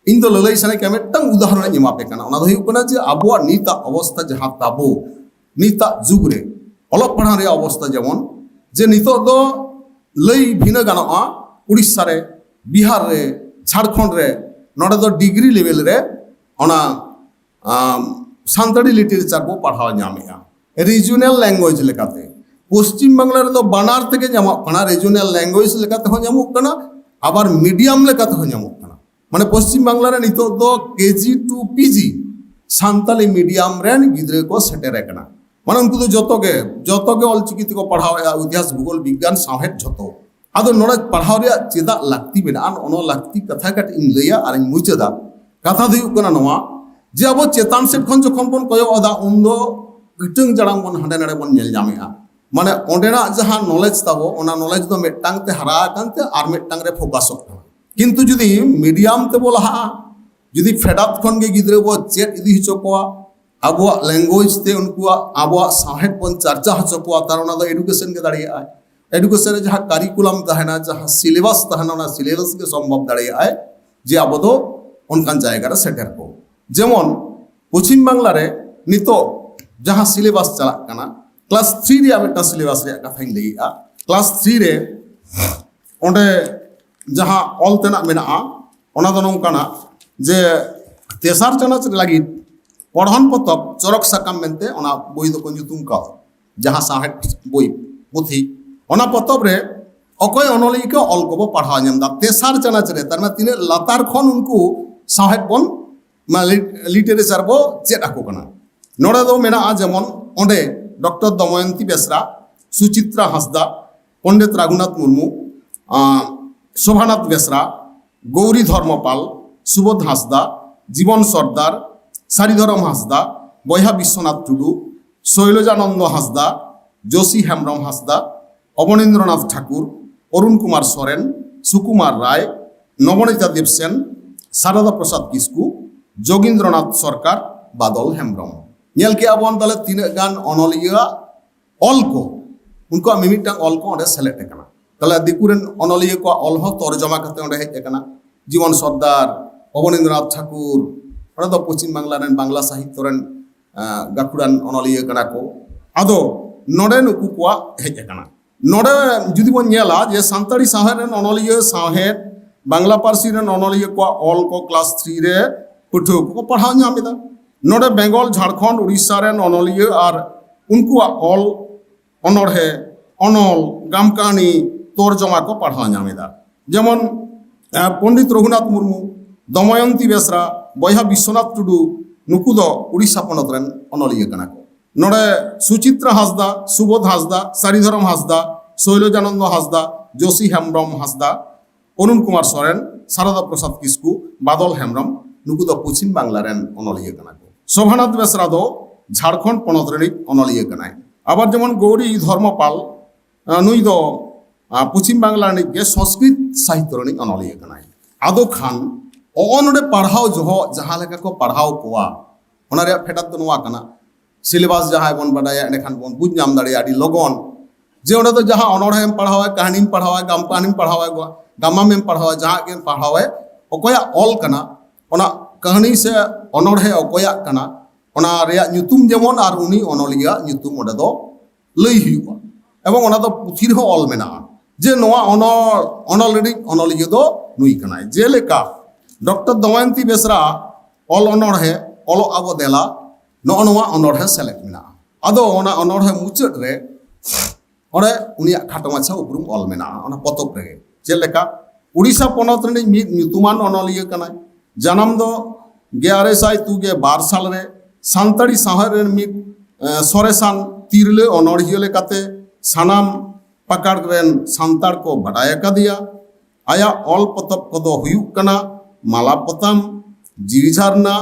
ᱤᱧ ᱫᱚ ᱞᱟᱹᱞᱟᱹᱭ ᱥᱟᱱᱟᱧ ᱠᱟᱱᱟ, ᱢᱤᱫᱴᱟᱝ ᱩᱫᱟᱦᱚᱨᱚᱱ ᱤᱧ ᱮᱢᱟ ᱯᱮ ᱠᱟᱱᱟ᱾ ᱚᱱᱟ ᱫᱚ ᱦᱩᱭᱩᱜ ᱠᱟᱱᱟ ᱡᱮ ᱟᱵᱚᱣᱟᱜ ᱱᱤᱛᱟᱜ ᱚᱵᱚᱥᱛᱟ ᱡᱟᱦᱟᱸ ᱛᱟᱵᱚ, ᱱᱤᱛᱟᱜ ᱡᱩᱜᱽ ᱨᱮ ᱚᱞᱚᱜ ᱯᱟᱲᱦᱟᱣ ᱨᱮᱭᱟᱜ ᱚᱵᱚᱥᱛᱟ, ᱡᱮᱢᱚᱱ ᱡᱮ ᱱᱤᱛᱚᱜ ᱫᱚ ᱞᱟᱹᱭ ᱵᱷᱤᱱᱟᱹ ᱜᱟᱱᱚᱜᱼᱟ, ᱩᱲᱤᱥᱥᱟ ᱨᱮ, ᱵᱤᱦᱟᱨ ᱨᱮ, ᱡᱷᱟᱲᱠᱷᱚᱸᱰ ᱨᱮ, ᱱᱚᱰᱮ ᱫᱚ ᱰᱤᱜᱽᱨᱤ ᱞᱮᱵᱮᱞ ᱨᱮ ᱚᱱᱟ ᱟᱢ, ᱥᱟᱱᱛᱟᱲᱤ ᱞᱤᱴᱟᱨᱮᱪᱟᱨ ᱵᱚ ᱯᱟᱲᱦᱟᱣ ᱧᱟᱢᱮᱫᱼᱟ᱾ ᱨᱤᱡᱤᱭᱚᱱᱟᱞ ᱞᱮᱝᱜᱩᱭᱮᱡᱽ ᱞᱮᱠᱟᱛᱮ ᱯᱚᱥᱪᱤᱢ ᱵᱟᱝᱞᱟ ᱨᱮᱫᱚ ᱵᱟᱱᱟᱨ ᱛᱮᱜᱮ ᱧᱟᱢᱚᱜ ᱠᱟᱱᱟ, ᱨᱤᱡᱤᱭᱚᱱᱟᱞ ᱞᱮᱝᱜᱩᱭᱮᱡᱽ ᱞᱮᱠᱟᱛᱮ ᱦᱚᱸ ᱧᱟᱢᱚᱜ ᱠᱟᱱᱟ, ᱟᱵᱟᱨ ᱢᱤᱰᱤᱭᱟᱢ ᱞᱮᱠᱟᱛᱮ ᱦᱚᱸ ᱧᱟᱢᱚᱜ ᱠᱟᱱᱟ᱾ ᱢᱟᱱᱮ ᱯᱚᱥᱪᱤᱢ ᱵᱟᱝᱞᱟ ᱨᱮ ᱱᱤᱛᱚᱜ ᱫᱚ ᱠᱮᱡᱤ ᱴᱩ ᱯᱤᱡᱤ ᱥᱟᱱᱛᱟᱲᱤ ᱢᱤᱰᱤᱭᱟᱢ ᱨᱮᱱ ᱜᱤᱫᱽᱨᱟᱹ ᱠᱚ ᱥᱮᱴᱮᱨ ᱟᱠᱟᱱᱟ᱾ ᱢᱟᱱᱮ ᱩᱱᱠᱩ ᱫᱚ ᱡᱚᱛᱚ ᱜᱮ, ᱡᱚᱛᱚ ᱜᱮ ᱚᱞᱪᱤᱠᱤ ᱛᱮᱠᱚ ᱯᱟᱲᱦᱟᱣᱮᱫᱼᱟ, ᱤᱛᱤᱦᱟᱥ, ᱵᱷᱩᱜᱳᱞ, ᱵᱤᱜᱽᱜᱟᱱ, ᱥᱟᱶᱦᱮᱫ, ᱡᱷᱚᱛᱚ᱾ ᱟᱫᱚ ᱱᱚᱰᱮ ᱯᱟᱲᱦᱟᱣ ᱨᱮᱭᱟᱜ ᱪᱮᱫᱟᱜ ᱞᱟᱹᱠᱛᱤ ᱢᱮᱱᱟᱜᱼᱟ? ᱱᱚᱜᱼᱚ ᱱᱚᱣᱟ ᱞᱟᱹᱠᱛᱤ ᱠᱟᱛᱷᱟ ᱠᱟᱹᱴᱤᱡ ᱤᱧ ᱞᱟᱹᱭᱟ ᱟᱨ ᱤᱧ ᱢᱩᱪᱟᱹᱫᱟ᱾ ᱠᱟᱛᱷᱟ ᱫᱚ ᱦᱩᱭᱩᱜ ᱠᱟᱱᱟ ᱱᱚᱣᱟ, ᱡᱮ ᱟᱵᱚ ᱪᱮᱛᱟᱱ ᱥᱮᱫ ᱠᱷᱚᱱ ᱡᱚᱠᱷᱚᱱ ᱵᱚᱱ ᱠᱚᱭᱚᱜ ᱮᱫᱟ, ᱩᱱᱫᱚ ᱤᱴᱟᱹᱝ ᱡᱟᱲᱟᱝ ᱵᱚᱱ ᱦᱟᱸᱰᱮ ᱱᱟᱰᱮ ᱵᱚᱱ ᱧᱮᱞ ᱧᱟᱢᱮᱫᱼᱟ᱾ ᱢᱟᱱᱮ ᱚᱸᱰᱮᱱᱟᱜ ᱡᱟᱦᱟᱸ ᱱᱚᱞᱮᱡᱽ ᱛᱟᱵᱚ, ᱚᱱᱟ ᱱᱚᱞᱮᱡᱽ ᱫᱚ ᱢᱤᱫᱴᱟᱝ ᱛᱮ ᱦᱟᱨᱟ ᱟᱠᱟᱱ ᱛᱮ ᱟᱨ ᱢᱤᱫᱴᱟᱝ ᱨᱮ ᱯᱷᱳᱠᱟᱥᱚᱜ ᱠᱟᱱᱟ᱾ ᱠᱤᱱᱛᱩ ᱡᱩᱫᱤ ᱢᱤᱰᱤᱭᱟᱢ ᱛᱮᱵᱚ ᱞᱟᱦᱟᱜᱼᱟ, ᱡᱩᱫᱤ ᱯᱷᱮᱰᱟᱛ ᱠᱷᱚᱱ ᱜᱮ ᱜᱤᱫᱽᱨᱟᱹ ᱵᱚ ᱪᱮᱫ ᱤᱫᱤ ᱦᱚᱪᱚ ᱠᱚᱣᱟ, ᱟᱵᱚᱣᱟᱜ ᱞᱮᱝᱜᱩᱭᱮᱡᱽ ᱛᱮ ᱩᱱᱠᱩᱣᱟᱜ, ᱟᱵᱚᱣᱟᱜ ᱥᱟᱶᱦᱮᱫ ᱵᱚᱱ ᱪᱟᱨᱪᱟ ᱦᱚᱪᱚ ᱠᱚᱣᱟ, ᱛᱟᱦᱞᱮ ᱚᱱᱟ ᱫᱚ ᱮᱰᱩᱠᱮᱥᱚᱱ ᱜᱮ ᱫᱟᱲᱮᱭᱟᱜᱼᱟᱭ᱾ ᱮᱰᱩᱠᱮᱥᱚᱱ ᱨᱮ ᱡᱟᱦᱟᱸ ᱠᱟᱨᱤᱠᱩᱞᱟᱢ ᱛᱟᱦᱮᱱᱟ, ᱡᱟᱦᱟᱸ ᱥᱤᱞᱮᱵᱟᱥ ᱛᱟᱦᱮᱱᱟ, ᱚᱱᱟ ᱥᱤᱞᱮᱵᱟᱥ ᱜᱮ ᱥᱚᱢᱵᱷᱚᱵ ᱫᱟᱲᱮᱭᱟᱜᱼᱟᱭ ᱡᱮ ᱟᱵᱚ ᱫᱚ ᱚᱱᱠᱟᱱ ᱡᱟᱭᱜᱟ ᱨᱮ ᱥᱮᱴᱮᱨ ᱠᱚ᱾ ᱡᱮᱢᱚᱱ ᱯᱚᱪᱷᱤᱢ ᱵᱟᱝᱞᱟ ᱨᱮ ᱱᱤᱛᱚᱜ ᱡᱟᱦᱟᱸ ᱥᱤᱞᱮᱵᱟᱥ ᱪᱟᱞᱟᱜ ᱠᱟᱱᱟ, ᱠᱞᱟᱥ ᱛᱷᱨᱤ ᱨᱮᱭᱟᱜ ᱢᱤᱫᱴᱟᱝ ᱥᱤᱞᱮᱵᱟᱥ ᱨᱮᱭᱟᱜ ᱠᱟᱛᱷᱟᱧ ᱞᱟᱹᱭᱮᱫᱼᱟ᱾ ᱠᱞᱟᱥ ᱛᱷᱨᱤ ᱨᱮ ᱚᱸᱰᱮ ᱡᱟᱦᱟᱸ ᱚᱞ ᱛᱮᱱᱟᱜ ᱢᱮᱱᱟᱜᱼᱟ, ᱚᱱᱟ ᱫᱚ ᱱᱚᱝᱠᱟᱱᱟ ᱡᱮ ᱛᱮᱥᱟᱨ ᱪᱟᱱᱟᱪ ᱞᱟᱹᱜᱤᱫ ᱯᱚᱲᱦᱚᱱ ᱯᱚᱛᱚᱵ ᱪᱚᱨᱚᱠ ᱥᱟᱠᱟᱢ ᱢᱮᱱᱛᱮ ᱚᱱᱟ ᱵᱳᱭ ᱫᱚᱠᱚ ᱧᱩᱛᱩᱢ ᱠᱟᱣᱟ, ᱡᱟᱦᱟᱸ ᱥᱟᱶᱦᱮᱫ ᱵᱳᱭ ᱯᱩᱛᱷᱤ, ᱚᱱᱟ ᱯᱚᱛᱚᱵ ᱨᱮ ᱚᱠᱚᱭ ᱚᱱᱚᱞᱤᱭᱟᱹ ᱠᱚ ᱚᱞ ᱠᱚᱵᱚ ᱯᱟᱲᱦᱟᱣ ᱧᱟᱢ ᱮᱫᱟ ᱛᱮᱥᱟᱨ ᱪᱟᱱᱟᱪ ᱨᱮ, ᱛᱟᱨ ᱢᱟᱱᱮ ᱛᱤᱱᱟᱹᱜ ᱞᱟᱛᱟᱨ ᱠᱷᱚᱱ ᱩᱱᱠᱩ ᱥᱟᱶᱦᱮᱫ ᱵᱚᱱ, ᱢᱟ, ᱞᱤ-, ᱞᱤᱴᱟᱨᱮᱪᱟᱨ ᱵᱚ ᱪᱮᱫ ᱟᱠᱚ ᱠᱟᱱᱟ᱾ ᱱᱚᱰᱮ ᱫᱚ ᱢᱮᱱᱟᱜᱼᱟ ᱡᱮᱢᱚᱱ ᱚᱸᱰᱮ ᱰᱚᱠᱴᱚᱨ ᱫᱚᱢᱚᱭᱚᱱᱛᱤ ᱵᱮᱥᱨᱟ, ᱥᱩᱪᱤᱛᱨᱟ ᱦᱟᱸᱥᱫᱟ, ᱯᱚᱱᱰᱤᱛ ᱨᱟᱜᱷᱩᱱᱟᱛᱷ ᱢᱩᱨᱢᱩ, ᱟᱸ, ᱥᱳᱵᱷᱟᱱᱟᱛᱷ ᱵᱮᱥᱨᱟ, ᱜᱳᱣᱨᱤ ᱫᱷᱚᱨᱢᱚᱯᱟᱞ, ᱥᱩᱵᱳᱫᱷ ᱦᱟᱸᱥᱫᱟ, ᱡᱤᱵᱚᱱ ᱥᱚᱨᱫᱟᱨ, ᱥᱟᱨᱤᱫᱷᱚᱨᱚᱢ ᱦᱟᱸᱥᱫᱟ, ᱵᱚᱭᱦᱟ ᱵᱤᱥᱥᱚᱱᱟᱛᱷ ᱴᱩᱰᱩ, ᱥᱳᱭᱞᱚᱡᱟᱱᱚᱱᱫᱚ ᱦᱟᱸᱥᱫᱟ, ᱡᱳᱥᱤ ᱦᱮᱢᱵᱨᱚᱢ ᱦᱟᱸᱥᱫᱟ, ᱚᱵᱚᱱᱤᱱᱫᱨᱚᱱᱟᱛᱷ ᱴᱷᱟᱠᱩᱨ, ᱚᱨᱩᱱ ᱠᱩᱢᱟᱨ ᱥᱚᱨᱮᱱ, ᱥᱩᱠᱩᱢᱟᱨ ᱨᱟᱭ, ᱱᱚᱵᱚᱱᱤᱛᱟ ᱫᱮᱵᱽᱥᱮᱱ, ᱥᱟᱨᱚᱫᱟ ᱯᱨᱚᱥᱟᱫᱽ ᱠᱤᱥᱠᱩ, ᱡᱳᱜᱤᱱᱫᱨᱚᱱᱟᱛᱷ ᱥᱚᱨᱠᱟᱨ, ᱵᱟᱫᱚᱞ ᱦᱮᱢᱵᱨᱚᱢ᱾ ᱧᱮᱞ ᱠᱮᱜᱼᱟ ᱵᱚᱱ ᱛᱟᱦᱞᱮ ᱛᱤᱱᱟᱹᱜ ᱜᱟᱱ ᱚᱱᱚᱞᱤᱭᱟᱹᱣᱟᱜ ᱚᱞ ᱠᱚ, ᱩᱱᱠᱩᱣᱟᱜ ᱢᱤᱢᱤᱫᱴᱟᱝ ᱚᱞ ᱠᱚ ᱚᱸᱰᱮ ᱥᱮᱞᱮᱫ ᱟᱠᱟᱱᱟ᱾ ᱛᱟᱦᱞᱮ ᱫᱤᱠᱩ ᱨᱮᱱ ᱚᱱᱚᱞᱤᱭᱟᱹ ᱠᱚᱣᱟᱜ ᱚᱞ ᱦᱚᱸ ᱛᱚᱨᱡᱚᱢᱟ ᱠᱟᱛᱮ ᱚᱸᱰᱮ ᱦᱮᱡ ᱟᱠᱟᱱᱟ᱾ ᱡᱤᱵᱚᱱ ᱥᱚᱨᱫᱟᱨ, ᱚᱵᱚᱱᱤᱱᱫᱨᱚᱱᱟᱛᱷ ᱴᱷᱟᱠᱩᱨ, ᱚᱸᱰᱮ ᱫᱚ ᱯᱚᱪᱷᱤᱢ ᱵᱟᱝᱞᱟ ᱨᱮᱱ ᱵᱟᱝᱞᱟ ᱥᱟᱦᱤᱛᱛᱚ ᱨᱮᱱ, ᱟᱸ, ᱜᱟᱹᱠᱷᱩᱲᱟᱱ ᱚᱱᱚᱞᱤᱭᱟᱹ ᱠᱟᱱᱟ ᱠᱚ᱾ ᱟᱫᱚ ᱱᱚᱰᱮ ᱱᱩᱠᱩ ᱠᱚᱣᱟᱜ ᱦᱮᱡ ᱟᱠᱟᱱᱟ᱾ ᱱᱚᱰᱮ ᱡᱩᱫᱤ ᱵᱚᱱ ᱧᱮᱞᱟ ᱡᱮ ᱥᱟᱱᱛᱟᱲᱤ ᱥᱟᱶᱦᱮᱫ ᱨᱮᱱ ᱚᱱᱚᱞᱤᱭᱟᱹ, ᱥᱟᱶᱦᱮᱫ, ᱵᱟᱝᱞᱟ ᱯᱟᱹᱨᱥᱤ ᱨᱮᱱ ᱚᱱᱚᱞᱤᱭᱟᱹ ᱠᱚᱣᱟᱜ ᱚᱞ ᱠᱚ ᱠᱞᱟᱥ ᱛᱷᱨᱤ ᱨᱮ ᱯᱟᱹᱴᱷᱩᱣᱟᱹ ᱠᱚᱠᱚ ᱯᱟᱲᱦᱟᱣ ᱧᱟᱢ ᱮᱫᱟ᱾ ᱱᱚᱰᱮ ᱵᱮᱝᱜᱚᱞ, ᱡᱷᱟᱲᱠᱷᱚᱸᱰ, ᱩᱲᱤᱥᱥᱟ ᱨᱮᱱ ᱚᱱᱚᱞᱤᱭᱟᱹ ᱟᱨ ᱩᱱᱠᱩᱣᱟᱜ ᱚᱞ, ᱚᱱᱚᱬᱦᱮ, ᱚᱱᱚᱞ, ᱜᱟᱢ ᱠᱟᱹᱦᱱᱤ, ᱛᱚᱨᱡᱚᱢᱟ ᱠᱚ ᱯᱟᱲᱦᱟᱣ ᱧᱟᱢ ᱮᱫᱟ᱾ ᱡᱮᱢᱚᱱ ᱯᱚᱱᱰᱤᱛ ᱨᱚᱜᱷᱩᱱᱟᱛᱷ ᱢᱩᱨᱢᱩ, ᱫᱚᱢᱚᱭᱚᱱᱛᱤ ᱵᱮᱥᱨᱟ, ᱵᱚᱭᱦᱟ ᱵᱤᱥᱥᱚᱱᱟᱛᱷ ᱴᱩᱰᱩ, ᱱᱩᱠᱩ ᱫᱚ ᱩᱲᱤᱥᱥᱟ ᱯᱚᱱᱚᱛ ᱨᱮᱱ ᱚᱱᱚᱞᱤᱭᱟᱹ ᱠᱟᱱᱟ ᱠᱚ᱾ ᱱᱚᱰᱮ ᱥᱩᱪᱤᱛᱨᱟ ᱦᱟᱸᱥᱫᱟ, ᱥᱩᱵᱳᱫᱷ ᱦᱟᱸᱥᱫᱟ, ᱥᱟᱹᱨᱤᱫᱷᱚᱨᱚᱢ ᱦᱟᱸᱥᱫᱟ, ᱥᱳᱭᱞᱚᱡᱟᱱᱚᱱᱫᱚ ᱦᱟᱸᱥᱫᱟ, ᱡᱳᱥᱤ ᱦᱮᱢᱵᱨᱚᱢ ᱦᱟᱸᱥᱫᱟ, ᱚᱨᱩᱱ ᱠᱩᱢᱟᱨ ᱥᱚᱨᱮᱱ, ᱥᱟᱨᱚᱫᱟ ᱯᱨᱚᱥᱟᱫᱽ ᱠᱤᱥᱠᱩ, ᱵᱟᱫᱚᱞ ᱦᱮᱢᱵᱨᱚᱢ, ᱱᱩᱠᱩ ᱫᱚ ᱯᱚᱪᱷᱤᱢ ᱵᱟᱝᱞᱟ ᱨᱮᱱ ᱚᱱᱚᱞᱤᱭᱟᱹ ᱠᱟᱱᱟ ᱠᱚ᱾ ᱥᱳᱵᱷᱟᱱᱟᱛᱷ ᱵᱮᱥᱨᱟ ᱫᱚ ᱡᱷᱟᱲᱠᱷᱚᱸᱰ ᱯᱚᱱᱚᱛ ᱨᱤᱱᱤᱡ ᱚᱱᱚᱞᱤᱭᱟᱹ ᱠᱟᱱᱟᱭ᱾ ᱟᱵᱟᱨ ᱡᱮᱢᱚᱱ ᱜᱳᱣᱨᱤ ᱫᱷᱚᱨᱢᱚᱯᱟᱞ, ᱱᱩᱭ ᱫᱚ ᱯᱚᱪᱷᱤᱢ ᱵᱟᱝᱞᱟ ᱨᱤᱱᱤᱡ ᱜᱮ ᱥᱚᱝᱥᱠᱨᱤᱛ ᱥᱟᱦᱤᱛᱛᱚ ᱨᱤᱱᱤᱡ ᱚᱱᱚᱞᱤᱭᱟᱹ ᱠᱟᱱᱟᱭ᱾ ᱟᱫᱚ ᱠᱷᱟᱱ ᱚᱜᱼᱚ ᱱᱚᱰᱮ ᱯᱟᱲᱦᱟᱣ ᱡᱚᱦᱚᱜ ᱡᱟᱦᱟᱸ ᱞᱮᱠᱟ ᱠᱚ ᱯᱟᱲᱦᱟᱣ ᱠᱚᱣᱟ, ᱚᱱᱟ ᱨᱮᱭᱟᱜ ᱯᱷᱮᱰᱟᱛ ᱫᱚ ᱱᱚᱣᱟ ᱠᱟᱱᱟ᱾ ᱥᱤᱞᱮᱵᱟᱥ ᱡᱟᱦᱟᱸᱭ ᱵᱚᱱ ᱵᱟᱰᱟᱭᱟ, ᱮᱸᱰᱮᱠᱷᱟᱱ ᱵᱚᱱ ᱵᱩᱡᱽ ᱧᱟᱢ ᱫᱟᱲᱮᱭᱟᱜᱼᱟ ᱟᱹᱰᱤ ᱞᱚᱜᱚᱱ ᱡᱮ ᱚᱸᱰᱮ ᱫᱚ ᱡᱟᱦᱟᱸ ᱚᱱᱚᱬᱦᱮᱢ ᱯᱟᱲᱦᱟᱣᱟ, ᱠᱟᱹᱦᱱᱤᱢ ᱯᱟᱲᱦᱟᱣᱟ, ᱜᱟᱢ ᱠᱟᱹᱦᱱᱤᱢ ᱯᱟᱲᱦᱟᱣᱟ, ᱜᱟᱢᱟᱢᱮᱢ ᱯᱟᱲᱦᱟᱣᱟ, ᱡᱟᱦᱟᱸ ᱜᱮᱢ ᱯᱟᱲᱦᱟᱣᱟ, ᱚᱠᱚᱭᱟᱜ ᱚᱞ ᱠᱟᱱᱟ, ᱚᱱᱟ ᱠᱟᱹᱦᱱᱤ ᱥᱮ ᱚᱱᱚᱬᱦᱮ ᱚᱠᱚᱭᱟᱜ ᱠᱟᱱᱟ, ᱚᱱᱟ ᱨᱮᱭᱟᱜ ᱧᱩᱛᱩᱢ ᱡᱮᱢᱚᱱ ᱟᱨ ᱩᱱᱤ ᱚᱱᱚᱞᱤᱭᱟᱹᱣᱟᱜ ᱧᱩᱛᱩᱢ ᱚᱸᱰᱮ ᱫᱚ ᱞᱟᱹᱭ ᱦᱩᱭᱩᱜᱼᱟ᱾ ᱮᱵᱚᱝ ᱚᱱᱟ ᱫᱚ ᱯᱩᱛᱷᱤ ᱨᱮᱦᱚᱸ ᱚᱞ ᱢᱮᱱᱟᱜᱼᱟ ᱡᱮ ᱱᱚᱣᱟ ᱚᱱᱚᱞ ᱚᱱᱚᱞ ᱨᱤᱱᱤᱡ ᱚᱱᱚᱞᱤᱭᱟᱹ ᱫᱚ ᱱᱩᱭ ᱠᱟᱱᱟᱭ᱾ ᱡᱮᱞᱮᱠᱟ ᱰᱚᱠᱴᱚᱨ ᱫᱚᱢᱚᱭᱚᱱᱛᱤ ᱵᱮᱥᱨᱟ ᱚᱞ ᱚᱱᱚᱬᱦᱮ ᱚᱞᱚᱜ ᱟᱵᱚ ᱫᱮᱞᱟ, ᱱᱚᱜᱼᱚ ᱱᱚᱣᱟ ᱚᱱᱚᱬᱦᱮ ᱥᱮᱞᱮᱫ ᱢᱮᱱᱟᱜᱼᱟ᱾ ᱟᱫᱚ ᱚᱱᱟ ᱚᱱᱚᱬᱦᱮ ᱢᱩᱪᱟᱹᱫ ᱨᱮ ᱚᱸᱰᱮ ᱩᱱᱤᱭᱟᱜ ᱠᱷᱟᱴᱚ ᱢᱟᱪᱷᱟ ᱩᱯᱨᱩᱢ ᱚᱞ ᱢᱮᱱᱟᱜᱼᱟ ᱚᱱᱟ ᱯᱚᱛᱚᱵ ᱨᱮᱜᱮ᱾ ᱪᱮᱫ ᱞᱮᱠᱟ? ᱩᱲᱤᱥᱥᱟ ᱯᱚᱱᱚᱛ ᱨᱤᱱᱤᱡ ᱢᱤᱫ ᱧᱩᱛᱩᱢᱟᱱ ᱚᱱᱚᱞᱤᱭᱟᱹ ᱠᱟᱱᱟᱭ᱾ ᱡᱟᱱᱟᱢ ᱫᱚ ᱜᱮᱞ ᱟᱨᱮ ᱥᱟᱭ ᱛᱩᱜᱮ ᱵᱟᱨ ᱥᱟᱞ ᱨᱮ᱾ ᱥᱟᱱᱛᱟᱲᱤ ᱥᱟᱶᱦᱮᱫ ᱨᱮᱱ ᱢᱤᱫ, ᱮ, ᱥᱚᱨᱮᱥᱟᱱ ᱛᱤᱨᱞᱟᱹ ᱚᱱᱚᱬᱦᱤᱭᱟᱹ ᱞᱮᱠᱟᱛᱮ ᱥᱟᱱᱟᱢ ᱯᱟᱠᱟᱲ ᱨᱮᱱ ᱥᱟᱱᱛᱟᱲ ᱠᱚ ᱵᱟᱰᱟᱭ ᱟᱠᱟᱫᱮᱭᱟ᱾ ᱟᱭᱟᱜ ᱚᱞ ᱯᱚᱛᱚᱵ ᱠᱚᱫᱚ ᱦᱩᱭᱩᱜ ᱠᱟᱱᱟ ᱢᱟᱞᱟ ᱯᱚᱛᱟᱢ, ᱡᱤᱣᱤ ᱡᱷᱟᱨᱱᱟ,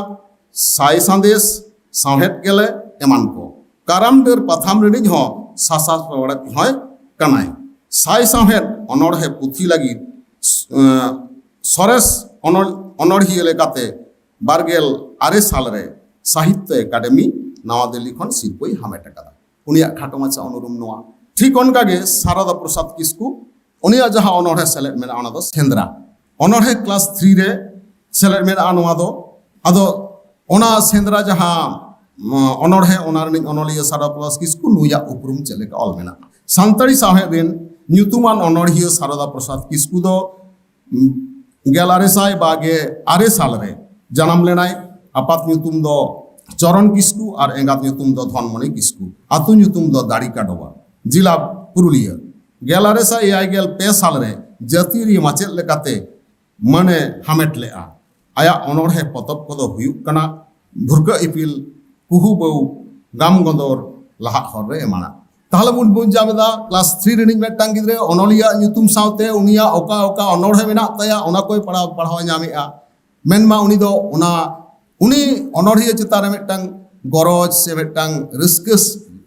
ᱥᱟᱭ ᱥᱟᱸᱫᱮᱥ, ᱥᱟᱶᱦᱮᱫ ᱜᱮᱞᱮ ᱮᱢᱟᱱ ᱠᱚ᱾ ᱠᱟᱨᱟᱢ ᱰᱟᱹᱨ ᱯᱟᱛᱷᱟᱢ ᱨᱤᱱᱤᱡ ᱦᱚᱸ ᱥᱟᱥᱟᱯᱲᱟᱣᱤᱡ ᱦᱚᱸᱭ ᱠᱟᱱᱟᱭ᱾ ᱥᱟᱭ ᱥᱟᱶᱦᱮᱫ ᱚᱱᱚᱬᱦᱮ ᱯᱩᱛᱷᱤ ᱞᱟᱹᱜᱤᱫ, ᱮᱸ, ᱥᱚᱨᱮᱥ ᱚᱱᱚᱞ-, ᱚᱱᱚᱬᱦᱤᱭᱟᱹ ᱞᱮᱠᱟᱛᱮ ᱵᱟᱨᱜᱮᱞ ᱟᱨᱮ ᱥᱟᱞ ᱨᱮ ᱥᱟᱦᱤᱛᱛᱚ ᱮᱠᱟᱰᱮᱢᱤ ᱱᱟᱣᱟ ᱫᱤᱞᱞᱤ ᱠᱷᱚᱱ ᱥᱤᱨᱯᱟᱹᱭ ᱦᱟᱢᱮᱴ ᱟᱠᱟᱫᱟ᱾ ᱩᱱᱤᱭᱟᱜ ᱠᱷᱟᱴᱚ ᱢᱟᱪᱷᱟ ᱚᱱᱩᱨᱩᱢ ᱱᱚᱣᱟ᱾ ᱴᱷᱤᱠ ᱚᱱᱠᱟ ᱜᱮ ᱥᱟᱨᱚᱫᱟ ᱯᱨᱚᱥᱟᱫᱽ ᱠᱤᱥᱠᱩ, ᱩᱱᱤᱭᱟᱜ ᱡᱟᱦᱟᱸ ᱚᱱᱚᱬᱦᱮ ᱥᱮᱞᱮᱫ ᱢᱮᱱᱟᱜᱼᱟ, ᱚᱱᱟ ᱫᱚ ᱥᱮᱸᱫᱽᱨᱟ᱾ ᱚᱱᱚᱬᱦᱮ ᱠᱞᱟᱥ ᱛᱷᱨᱤ ᱨᱮ ᱥᱮᱞᱮᱫ ᱢᱮᱱᱟᱜᱼᱟ ᱱᱚᱣᱟ ᱫᱚ᱾ ᱟᱫᱚ ᱚᱱᱟ ᱥᱮᱸᱫᱽᱨᱟ ᱡᱟᱦᱟᱸ, ᱩᱢ, ᱚᱱᱚᱬᱦᱮ, ᱚᱱᱟ ᱨᱤᱱᱤᱡ ᱚᱱᱚᱞᱤᱭᱟᱹ ᱥᱟᱨᱚᱫᱟ ᱯᱨᱚᱥᱟᱫᱽ ᱠᱤᱥᱠᱩ, ᱱᱩᱭᱟᱜ ᱩᱯᱨᱩᱢ ᱪᱮᱫ ᱞᱮᱠᱟ ᱚᱞ ᱢᱮᱱᱟᱜᱼᱟ? ᱥᱟᱱᱛᱟᱲᱤ ᱥᱟᱶᱦᱮᱫ ᱨᱤᱱ ᱧᱩᱛᱩᱢᱟᱱ ᱚᱱᱚᱬᱦᱤᱭᱟᱹ ᱥᱟᱨᱚᱫᱟ ᱯᱨᱚᱥᱟᱫᱽ ᱠᱤᱥᱠᱩ ᱫᱚ, ᱩᱢ, ᱜᱮᱞ ᱟᱨᱮ ᱥᱟᱭ ᱵᱟᱜᱮ ᱟᱨᱮ ᱥᱟᱞ ᱨᱮ ᱡᱟᱱᱟᱢ ᱞᱮᱱᱟᱭ᱾ ᱟᱯᱟᱛ ᱧᱩᱛᱩᱢ ᱫᱚ ᱪᱚᱨᱚᱱ ᱠᱤᱥᱠᱩ ᱟᱨ ᱮᱸᱜᱟᱛ ᱧᱩᱛᱩᱢ ᱫᱚ ᱫᱷᱚᱱᱢᱚᱱᱤ ᱠᱤᱥᱠᱩ᱾ ᱟᱹᱛᱩ ᱧᱩᱛᱩᱢ ᱫᱚ ᱫᱟᱲᱤᱠᱟᱰᱚᱵᱟ, ᱡᱮᱞᱟ ᱯᱩᱨᱩᱞᱤᱭᱟᱹ᱾ ᱜᱮᱞ ᱟᱨᱮ ᱥᱟᱭ ᱮᱭᱟᱭ ᱜᱮᱞ ᱯᱮ ᱥᱟᱞ ᱨᱮ ᱡᱟᱹᱛᱤᱭᱟᱹᱨᱤ ᱢᱟᱪᱮᱫ ᱞᱮᱠᱟᱛᱮ ᱢᱟᱹᱱᱮ ᱦᱟᱢᱮᱴ ᱞᱮᱫᱼᱟ᱾ ᱟᱭᱟᱜ ᱚᱱᱚᱬᱦᱮ ᱯᱚᱛᱚᱵ ᱠᱚᱫᱚ ᱦᱩᱭᱩᱜ ᱠᱟᱱᱟ ᱵᱷᱩᱨᱠᱟᱹ ᱤᱯᱤᱞ, ᱠᱩᱦᱩ ᱵᱟᱹᱣ, ᱜᱟᱢ ᱜᱚᱸᱫᱚᱨ, ᱞᱟᱦᱟᱜ ᱦᱚᱨ ᱨᱮ ᱮᱢᱟᱱᱟᱜ᱾ ᱛᱟᱦᱞᱮ ᱵᱚᱱ ᱵᱩᱡᱽ ᱧᱟᱢ ᱮᱫᱟ, ᱠᱞᱟᱥ ᱛᱷᱨᱤ ᱨᱤᱱᱤᱡ ᱢᱤᱫᱴᱟᱝ ᱜᱤᱫᱽᱨᱟᱹ ᱚᱱᱚᱞᱤᱭᱟᱹ ᱧᱩᱛᱩᱢ ᱥᱟᱶᱛᱮ ᱩᱱᱤᱭᱟᱜ ᱚᱠᱟ ᱚᱠᱟ ᱚᱱᱚᱬᱦᱮ ᱢᱮᱱᱟᱜ ᱛᱟᱭᱟ, ᱚᱱᱟ ᱠᱚᱭ ᱯᱟᱲᱦᱟᱣ, ᱯᱟᱲᱦᱟᱣ ᱧᱟᱢᱮᱫᱼᱟ᱾ ᱢᱮᱱᱢᱟ ᱩᱱᱤ ᱫᱚ ᱚᱱᱟ, ᱩᱱᱤ ᱚᱱᱚᱬᱦᱤᱭᱟᱹ ᱪᱮᱛᱟᱱ ᱨᱮ ᱢᱤᱫᱴᱟᱝ ᱜᱚᱨᱚᱡᱽ ᱥᱮ ᱢᱤᱫᱴᱟᱝ ᱨᱟᱹᱥᱠᱟᱹ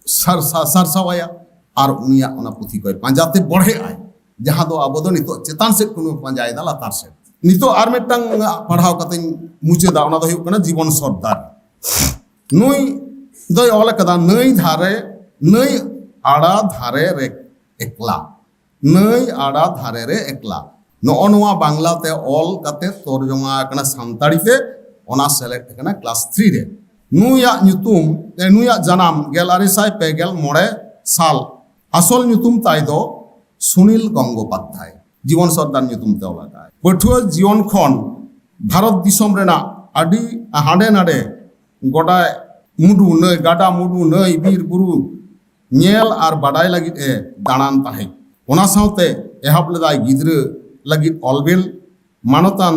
ᱥᱟᱨ-, ᱥᱟᱨ-, ᱥᱟᱨᱥᱟᱣᱟᱭᱟ, ᱟᱨ ᱩᱱᱤᱭᱟᱜ ᱚᱱᱟ ᱯᱩᱛᱷᱤ ᱠᱚᱭ ᱯᱟᱸᱡᱟᱛᱮ ᱵᱚᱲᱦᱮᱜᱼᱟᱭ, ᱡᱟᱦᱟᱸ ᱫᱚ ᱟᱵᱚ ᱫᱚ ᱱᱤᱛᱚᱜ ᱪᱮᱛᱟᱱ ᱥᱮᱫ ᱠᱷᱚᱱ ᱵᱚᱱ ᱯᱟᱸᱡᱟᱭᱮᱫᱟ ᱞᱟᱛᱟᱨ ᱥᱮᱫ᱾ ᱱᱤᱛᱚᱜ ᱟᱨ ᱢᱤᱫᱴᱟᱝ ᱯᱟᱲᱦᱟᱣ ᱠᱟᱛᱮᱧ ᱢᱩᱪᱟᱹᱫᱟ, ᱚᱱᱟ ᱫᱚ ᱦᱩᱭᱩᱜ ᱠᱟᱱᱟ ᱡᱤᱵᱚᱱ ᱥᱚᱨᱫᱟᱨ᱾ ᱱᱩᱭ ᱫᱚᱭ ᱚᱞ ᱟᱠᱟᱫᱟ, ᱱᱟᱹᱭ ᱫᱷᱟᱨᱮ, ᱱᱟᱹᱭ ᱟᱲᱟ ᱫᱷᱟᱨᱮ ᱨᱮ ᱮᱠᱞᱟ, ᱱᱟᱹᱭ ᱟᱲᱟ ᱫᱷᱟᱨᱮ ᱨᱮ ᱮᱠᱞᱟ᱾ ᱱᱚᱜᱼᱚ ᱱᱚᱣᱟ ᱵᱟᱝᱞᱟ ᱛᱮ ᱚᱞ ᱠᱟᱛᱮ ᱛᱚᱨᱡᱚᱢᱟ ᱟᱠᱟᱱᱟ ᱥᱟᱱᱛᱟᱲᱤ ᱛᱮ, ᱚᱱᱟ ᱥᱮᱞᱮᱫ ᱟᱠᱟᱱᱟ ᱠᱞᱟᱥ ᱛᱷᱨᱤ ᱨᱮ᱾ ᱱᱩᱭᱟᱜ ᱧᱩᱛᱩᱢ, ᱮ, ᱱᱩᱭᱟᱜ ᱡᱟᱱᱟᱢ ᱜᱮᱞ ᱟᱨᱮ ᱥᱟᱭ ᱯᱮ ᱜᱮᱞ ᱢᱚᱬᱮ ᱥᱟᱞ᱾ ᱟᱥᱚᱞ ᱧᱩᱛᱩᱢ ᱛᱟᱭ ᱫᱚ ᱥᱩᱱᱤᱞ ᱜᱚᱝᱜᱳᱯᱟᱫᱽᱫᱷᱟᱭ᱾ ᱡᱤᱵᱚᱱ ᱥᱚᱨᱫᱟᱨ ᱧᱩᱛᱩᱢ ᱛᱮ ᱚᱞ ᱟᱠᱟᱫᱟᱭ᱾ ᱯᱟᱹᱴᱷᱩᱣᱟᱹ ᱡᱤᱭᱚᱱ ᱠᱷᱚᱱ ᱵᱷᱟᱨᱚᱛ ᱫᱤᱥᱚᱢ ᱨᱮᱱᱟᱜ ᱟᱹᱰᱤ ᱦᱟᱸᱰᱮ ᱱᱟᱰᱮ ᱜᱚᱰᱟ ᱢᱩᱰᱩ ᱱᱟᱹᱭ, ᱜᱟᱰᱟ ᱢᱩᱰᱩ ᱱᱟᱹᱭ, ᱵᱤᱨ ᱵᱩᱨᱩ ᱧᱮᱞ ᱟᱨ ᱵᱟᱰᱟᱭ ᱞᱟᱹᱜᱤᱫ ᱮ ᱫᱟᱬᱟᱱ ᱛᱟᱦᱮᱸᱫ᱾ ᱚᱱᱟ ᱥᱟᱶᱛᱮ ᱮᱦᱚᱵ ᱞᱮᱫᱟᱭ ᱜᱤᱫᱽᱨᱟᱹ ᱞᱟᱹᱜᱤᱫ ᱚᱞᱵᱮᱞ᱾ ᱢᱟᱱᱚᱛᱟᱱ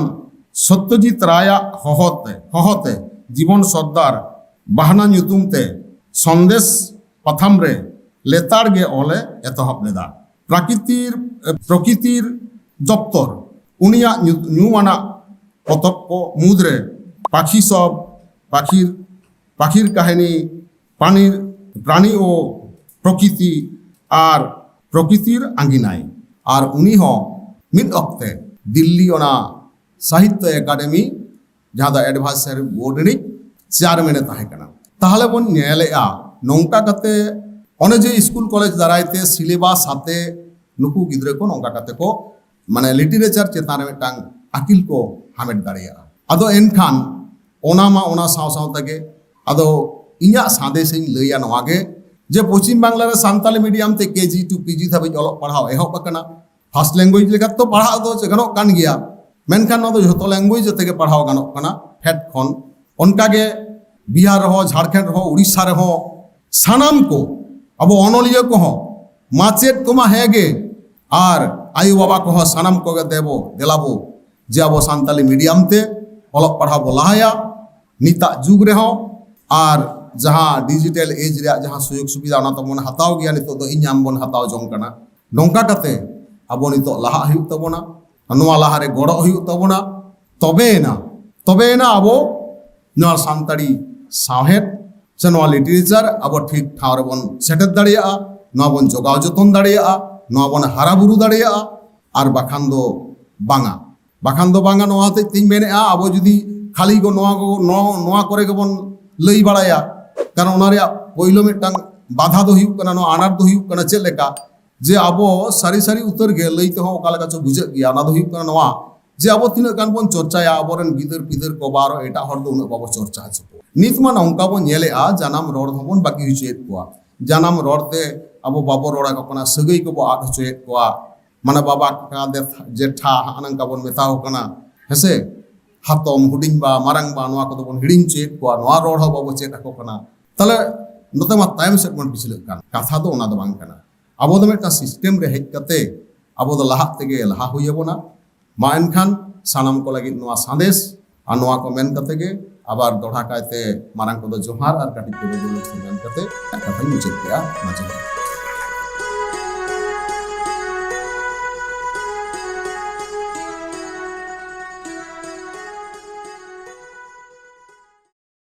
ᱥᱚᱛᱭᱚᱡᱤᱛ ᱨᱟᱭᱟᱜ ᱦᱚᱦᱚᱛᱮ, ᱦᱚᱦᱚᱛᱮ ᱡᱤᱵᱚᱱ ᱥᱚᱨᱫᱟᱨ ᱵᱟᱦᱱᱟ ᱧᱩᱛᱩᱢ ᱛᱮ ᱥᱚᱱᱫᱮᱥ ᱯᱟᱛᱷᱟᱢ ᱨᱮ ᱞᱮᱛᱟᱲ ᱜᱮ ᱚᱞᱮ ᱮᱛᱚᱦᱚᱵ ᱞᱮᱫᱟ᱾ ᱯᱨᱟᱠᱤᱛᱤᱨ, ᱯᱨᱚᱠᱤᱛᱤᱨ ᱫᱚᱯᱛᱚᱨ᱾ ᱩᱱᱤᱭᱟᱜ ᱧᱩ-, ᱧᱩᱢᱟᱱᱟᱜ ᱯᱚᱛᱚᱵ ᱠᱚ ᱢᱩᱫᱽᱨᱮ ᱯᱟᱠᱷᱤ ᱥᱚᱵ, ᱯᱟᱠᱷᱤᱨ, ᱯᱟᱠᱷᱤᱨ ᱠᱟᱹᱦᱱᱤ, ᱯᱟᱱᱤᱨ, ᱯᱨᱟᱱᱤ ᱳ ᱯᱨᱚᱠᱤᱛᱤ ᱟᱨ ᱯᱨᱚᱠᱤᱛᱤᱨ ᱟᱸᱜᱤᱱᱟᱭ᱾ ᱟᱨ ᱩᱱᱤ ᱦᱚᱸ ᱢᱤᱫ ᱚᱠᱛᱮ ᱫᱤᱞᱞᱤ ᱚᱱᱟ ᱥᱟᱦᱤᱛᱛᱚ ᱮᱠᱟᱰᱮᱢᱤ, ᱡᱟᱦᱟᱸ ᱫᱚ ᱮᱰᱵᱷᱟᱭᱥᱟᱨᱤ ᱵᱳᱨᱰ ᱨᱤᱱᱤᱡ ᱪᱮᱭᱟᱨᱢᱮᱱ ᱮ ᱛᱟᱦᱮᱸ ᱠᱟᱱᱟ᱾ ᱛᱟᱦᱞᱮ ᱵᱚᱱ ᱧᱮᱞᱮᱜᱼᱟ, ᱱᱚᱝᱠᱟ ᱠᱟᱛᱮ ᱚᱱᱮ ᱡᱮ ᱥᱠᱩᱞ ᱠᱚᱞᱮᱡᱽ ᱫᱟᱨᱟᱭ ᱛᱮ ᱥᱤᱞᱮᱵᱟᱥ ᱟᱛᱮ ᱱᱩᱠᱩ ᱜᱤᱫᱽᱨᱟᱹ ᱠᱚ ᱱᱚᱝᱠᱟ ᱠᱟᱛᱮ ᱠᱚ, ᱢᱟᱱᱮ, ᱞᱤᱴᱟᱨᱮᱪᱟᱨ ᱪᱮᱛᱟᱱ ᱨᱮ ᱢᱤᱫᱴᱟᱝ ᱟᱹᱠᱤᱞ ᱠᱚ ᱦᱟᱢᱮᱴ ᱫᱟᱲᱮᱭᱟᱜᱼᱟ᱾ ᱟᱫᱚ ᱮᱱᱠᱷᱟᱱ ᱚᱱᱟ ᱢᱟ ᱚᱱᱟ ᱥᱟᱶ ᱥᱟᱶ ᱛᱮᱜᱮ, ᱟᱫᱚ ᱤᱧᱟᱹᱜ ᱥᱟᱸᱫᱮᱥ ᱤᱧ ᱞᱟᱹᱭᱟ ᱱᱚᱣᱟ ᱜᱮ, ᱡᱮ ᱯᱚᱪᱷᱤᱢ ᱵᱟᱝᱞᱟ ᱨᱮ ᱥᱟᱱᱛᱟᱞᱤ ᱢᱤᱰᱤᱭᱟᱢ ᱛᱮ ᱠᱮᱡᱤ ᱴᱩ ᱯᱤᱡᱤ ᱫᱷᱟᱹᱵᱤᱡ ᱚᱞᱚᱜ ᱯᱟᱲᱦᱟᱣ ᱮᱦᱚᱵ ᱟᱠᱟᱱᱟ᱾ ᱯᱷᱟᱥᱴ ᱞᱮᱝᱜᱩᱭᱮᱡᱽ ᱞᱮᱠᱟ ᱛᱮᱫᱚ ᱯᱟᱲᱦᱟᱜ ᱫᱚ ᱜᱟᱱᱚᱜ ᱠᱟᱱ ᱜᱮᱭᱟ, ᱢᱮᱱᱠᱷᱟᱱ ᱱᱚᱣᱟ ᱫᱚ ᱡᱷᱚᱛᱚ ᱞᱮᱝᱜᱩᱭᱮᱡᱽ ᱛᱮᱜᱮ ᱯᱟᱲᱦᱟᱣ ᱜᱟᱱᱚᱜ ᱠᱟᱱᱟ ᱯᱷᱮᱰ ᱠᱷᱚᱱ᱾ ᱚᱱᱠᱟᱜᱮ ᱵᱤᱦᱟᱨ ᱨᱮᱦᱚᱸ, ᱡᱷᱟᱲᱠᱷᱚᱸᱰ ᱨᱮᱦᱚᱸ, ᱩᱲᱤᱥᱥᱟ ᱨᱮᱦᱚᱸ ᱥᱟᱱᱟᱢ ᱠᱚ, ᱟᱵᱚ ᱚᱱᱚᱞᱤᱭᱟᱹ ᱠᱚᱦᱚᱸ, ᱢᱟᱪᱮᱫ ᱠᱚᱢᱟ ᱦᱮᱸ ᱜᱮ, ᱟᱨ ᱟᱭᱳ ᱵᱟᱵᱟ ᱠᱚᱦᱚᱸ ᱥᱟᱱᱟᱢ ᱠᱚᱜᱮ ᱫᱮᱵᱚ ᱫᱮᱞᱟᱵᱚ ᱡᱮ ᱟᱵᱚ ᱥᱟᱱᱛᱟᱞᱤ ᱢᱤᱰᱤᱭᱟᱢ ᱛᱮ ᱚᱞᱚᱜ ᱯᱟᱲᱦᱟᱣ ᱵᱚ ᱞᱟᱦᱟᱭᱟ᱾ ᱱᱤᱛᱟᱜ ᱡᱩᱜᱽ ᱨᱮᱦᱚᱸ ᱟᱨ ᱡᱟᱦᱟᱸ ᱰᱤᱡᱤᱴᱟᱞ ᱮᱡᱽ ᱨᱮᱭᱟᱜ ᱡᱟᱦᱟᱸ ᱥᱩᱡᱳᱜᱽ ᱥᱩᱵᱤᱫᱷᱟ, ᱚᱱᱟ ᱛᱟᱵᱚᱱ ᱦᱟᱛᱟᱣ ᱜᱮᱭᱟ, ᱱᱤᱛᱚᱜ ᱫᱚ ᱤᱧ ᱟᱢ ᱵᱚᱱ ᱦᱟᱛᱟᱣ ᱡᱚᱝ ᱠᱟᱱᱟ᱾ ᱱᱚᱝᱠᱟ ᱠᱟᱛᱮ ᱟᱵᱚ ᱱᱤᱛᱚᱜ ᱞᱟᱦᱟᱜ ᱦᱩᱭᱩᱜ ᱛᱟᱵᱚᱱᱟ, ᱱᱚᱣᱟ ᱞᱟᱦᱟᱨᱮ ᱜᱚᱲᱚ ᱦᱩᱭᱩᱜ ᱛᱟᱵᱚᱱᱟ᱾ ᱛᱚᱵᱮᱭᱮᱱᱟ, ᱛᱚᱵᱮᱭᱮᱱᱟ ᱟᱵᱚ ᱱᱚᱣᱟ ᱥᱟᱱᱛᱟᱲᱤ ᱥᱟᱶᱦᱮᱫ ᱥᱮ ᱱᱚᱣᱟ ᱞᱤᱴᱟᱨᱮᱪᱟᱨ ᱟᱵᱚ ᱴᱷᱤᱠ ᱴᱷᱟᱶ ᱨᱮᱵᱚᱱ ᱥᱮᱴᱮᱨ ᱫᱟᱲᱮᱭᱟᱜᱼᱟ, ᱱᱚᱣᱟ ᱵᱚᱱ ᱡᱚᱜᱟᱣ ᱡᱚᱛᱚᱱ ᱫᱟᱲᱮᱭᱟᱜᱼᱟ, ᱱᱚᱣᱟ ᱵᱚᱱ ᱦᱟᱨᱟ ᱵᱩᱨᱩ ᱫᱟᱲᱮᱭᱟᱜᱼᱟ, ᱟᱨ ᱵᱟᱠᱷᱟᱱ ᱫᱚ ᱵᱟᱝᱟ᱾ ᱵᱟᱠᱷᱟᱱ ᱫᱚ ᱵᱟᱝᱟ, ᱱᱚᱣᱟ ᱦᱚᱛᱮᱡ ᱛᱤᱧ ᱢᱮᱱᱮᱫᱼᱟ, ᱟᱵᱚ ᱡᱩᱫᱤ ᱠᱷᱟᱹᱞᱤ ᱠᱚ ᱱᱚᱣᱟ ᱠᱚ, ᱱᱚᱣᱟ, ᱱᱚᱣᱟ ᱠᱚᱨᱮ ᱜᱮᱵᱚᱱ ᱞᱟᱹᱭ ᱵᱟᱲᱟᱭᱟ, ᱠᱟᱨᱚᱱ ᱚᱱᱟ ᱨᱮᱭᱟᱜ ᱯᱳᱭᱞᱳ ᱢᱤᱫᱴᱟᱝ ᱵᱟᱫᱷᱟ ᱫᱚ ᱦᱩᱭᱩᱜ ᱠᱟᱱᱟ, ᱱᱚᱣᱟ ᱟᱱᱟᱴ ᱫᱚ ᱦᱩᱭᱩᱜ ᱠᱟᱱᱟ ᱪᱮᱫ ᱞᱮᱠᱟ, ᱡᱮ ᱟᱵᱚ ᱥᱟᱹᱨᱤ ᱥᱟᱹᱨᱤ ᱩᱛᱟᱹᱨ ᱜᱮ ᱞᱟᱹᱭ ᱛᱮᱦᱚᱸ ᱚᱠᱟ ᱞᱮᱠᱟ ᱪᱚ ᱵᱩᱡᱷᱟᱹᱜ ᱜᱮᱭᱟ, ᱚᱱᱟ ᱫᱚ ᱦᱩᱭᱩᱜ ᱠᱟᱱᱟ ᱱᱚᱣᱟ, ᱡᱮ ᱟᱵᱚ ᱛᱤᱱᱟᱹᱜ ᱜᱟᱱ ᱵᱚᱱ ᱪᱚᱨᱪᱟᱭᱟ, ᱟᱵᱚᱨᱮᱱ ᱜᱤᱫᱟᱹᱨ ᱯᱤᱫᱟᱹᱨ ᱠᱚ ᱵᱟᱨᱚ ᱮᱴᱟᱜ ᱦᱚᱲ ᱫᱚ ᱩᱱᱟᱹᱜ ᱵᱟᱵᱚ ᱪᱚᱨᱪᱟ ᱦᱚᱪᱚ ᱠᱚᱣᱟ᱾ ᱱᱤᱛ ᱢᱟ ᱱᱚᱝᱠᱟ ᱵᱚᱱ ᱧᱮᱞᱮᱜᱼᱟ, ᱡᱟᱱᱟᱢ ᱨᱚᱲ ᱦᱚᱸᱵᱚᱱ ᱵᱟᱹᱜᱤ ᱦᱚᱪᱚᱭᱮᱫ ᱠᱚᱣᱟ, ᱡᱟᱱᱟᱢ ᱨᱚᱲ ᱛᱮ ᱟᱵᱚ ᱵᱟᱵᱚ ᱨᱚᱲ ᱟᱠᱚ ᱠᱟᱱᱟ, ᱥᱟᱹᱜᱟᱹᱭ ᱠᱚᱵᱚ ᱟᱫ ᱦᱚᱪᱚᱭᱮᱫ ᱠᱚᱣᱟ᱾ ᱢᱟᱱᱮ ᱵᱟᱵᱟ, ᱠᱟᱠᱟ, ᱫᱮ-, ᱡᱮᱴᱷᱟ, ᱦᱟᱜ ᱱᱚᱝᱠᱟ ᱵᱚᱱ ᱢᱮᱛᱟ ᱠᱚ ᱠᱟᱱᱟ, ᱦᱮᱸᱥᱮ? ᱦᱟᱛᱚᱢ, ᱦᱩᱰᱤᱧ ᱵᱟ, ᱢᱟᱨᱟᱝ ᱵᱟ, ᱱᱚᱣᱟ ᱠᱚᱫᱚ ᱵᱚᱱ ᱦᱤᱲᱤᱧ ᱦᱚᱪᱚᱭᱮᱫ ᱠᱚᱣᱟ, ᱱᱚᱣᱟ ᱨᱚᱲ ᱦᱚᱸ ᱵᱟᱵᱚ ᱪᱮᱫ ᱟᱠᱚ ᱠᱟᱱᱟ᱾ ᱛᱟᱦᱞᱮ ᱱᱚᱛᱮ ᱢᱟ ᱛᱟᱭᱚᱢ ᱥᱮᱫ ᱵᱚᱱ ᱯᱤᱪᱷᱞᱟᱹᱜ ᱠᱟᱱ᱾ ᱠᱟᱛᱷᱟ ᱫᱚ ᱚᱱᱟ ᱫᱚ ᱵᱟᱝ ᱠᱟᱱᱟ᱾ ᱟᱵᱚ ᱫᱚ ᱢᱤᱫᱴᱟᱝ ᱥᱤᱥᱴᱮᱢ ᱨᱮ ᱦᱮᱡ ᱠᱟᱛᱮ ᱟᱵᱚ ᱫᱚ ᱞᱟᱦᱟᱜ ᱛᱮᱜᱮ ᱞᱟᱦᱟ ᱦᱩᱭ ᱟᱵᱚᱱᱟ᱾ ᱢᱟ ᱮᱱᱠᱷᱟᱱ ᱥᱟᱱᱟᱢ ᱠᱚ ᱞᱟᱹᱜᱤᱫ ᱱᱚᱣᱟ ᱥᱟᱸᱫᱮᱥ ᱟᱨ ᱱᱚᱣᱟ ᱠᱚ ᱢᱮᱱ ᱠᱟᱛᱮ ᱜᱮ ᱟᱵᱟᱨ ᱫᱚᱦᱲᱟ ᱠᱟᱭᱛᱮ ᱢᱟᱨᱟᱝ ᱠᱚᱫᱚ ᱡᱚᱦᱟᱨ ᱟᱨ ᱠᱟᱹᱴᱤᱡ ᱠᱚᱫᱚ ᱡᱚᱦᱟᱨ ᱢᱮᱱ ᱠᱟᱛᱮ ᱠᱟᱛᱷᱟᱧ ᱢᱩᱪᱟᱹᱫ ᱠᱮᱜᱼᱟ᱾ ᱢᱟ ᱡᱚᱦᱟᱨ᱾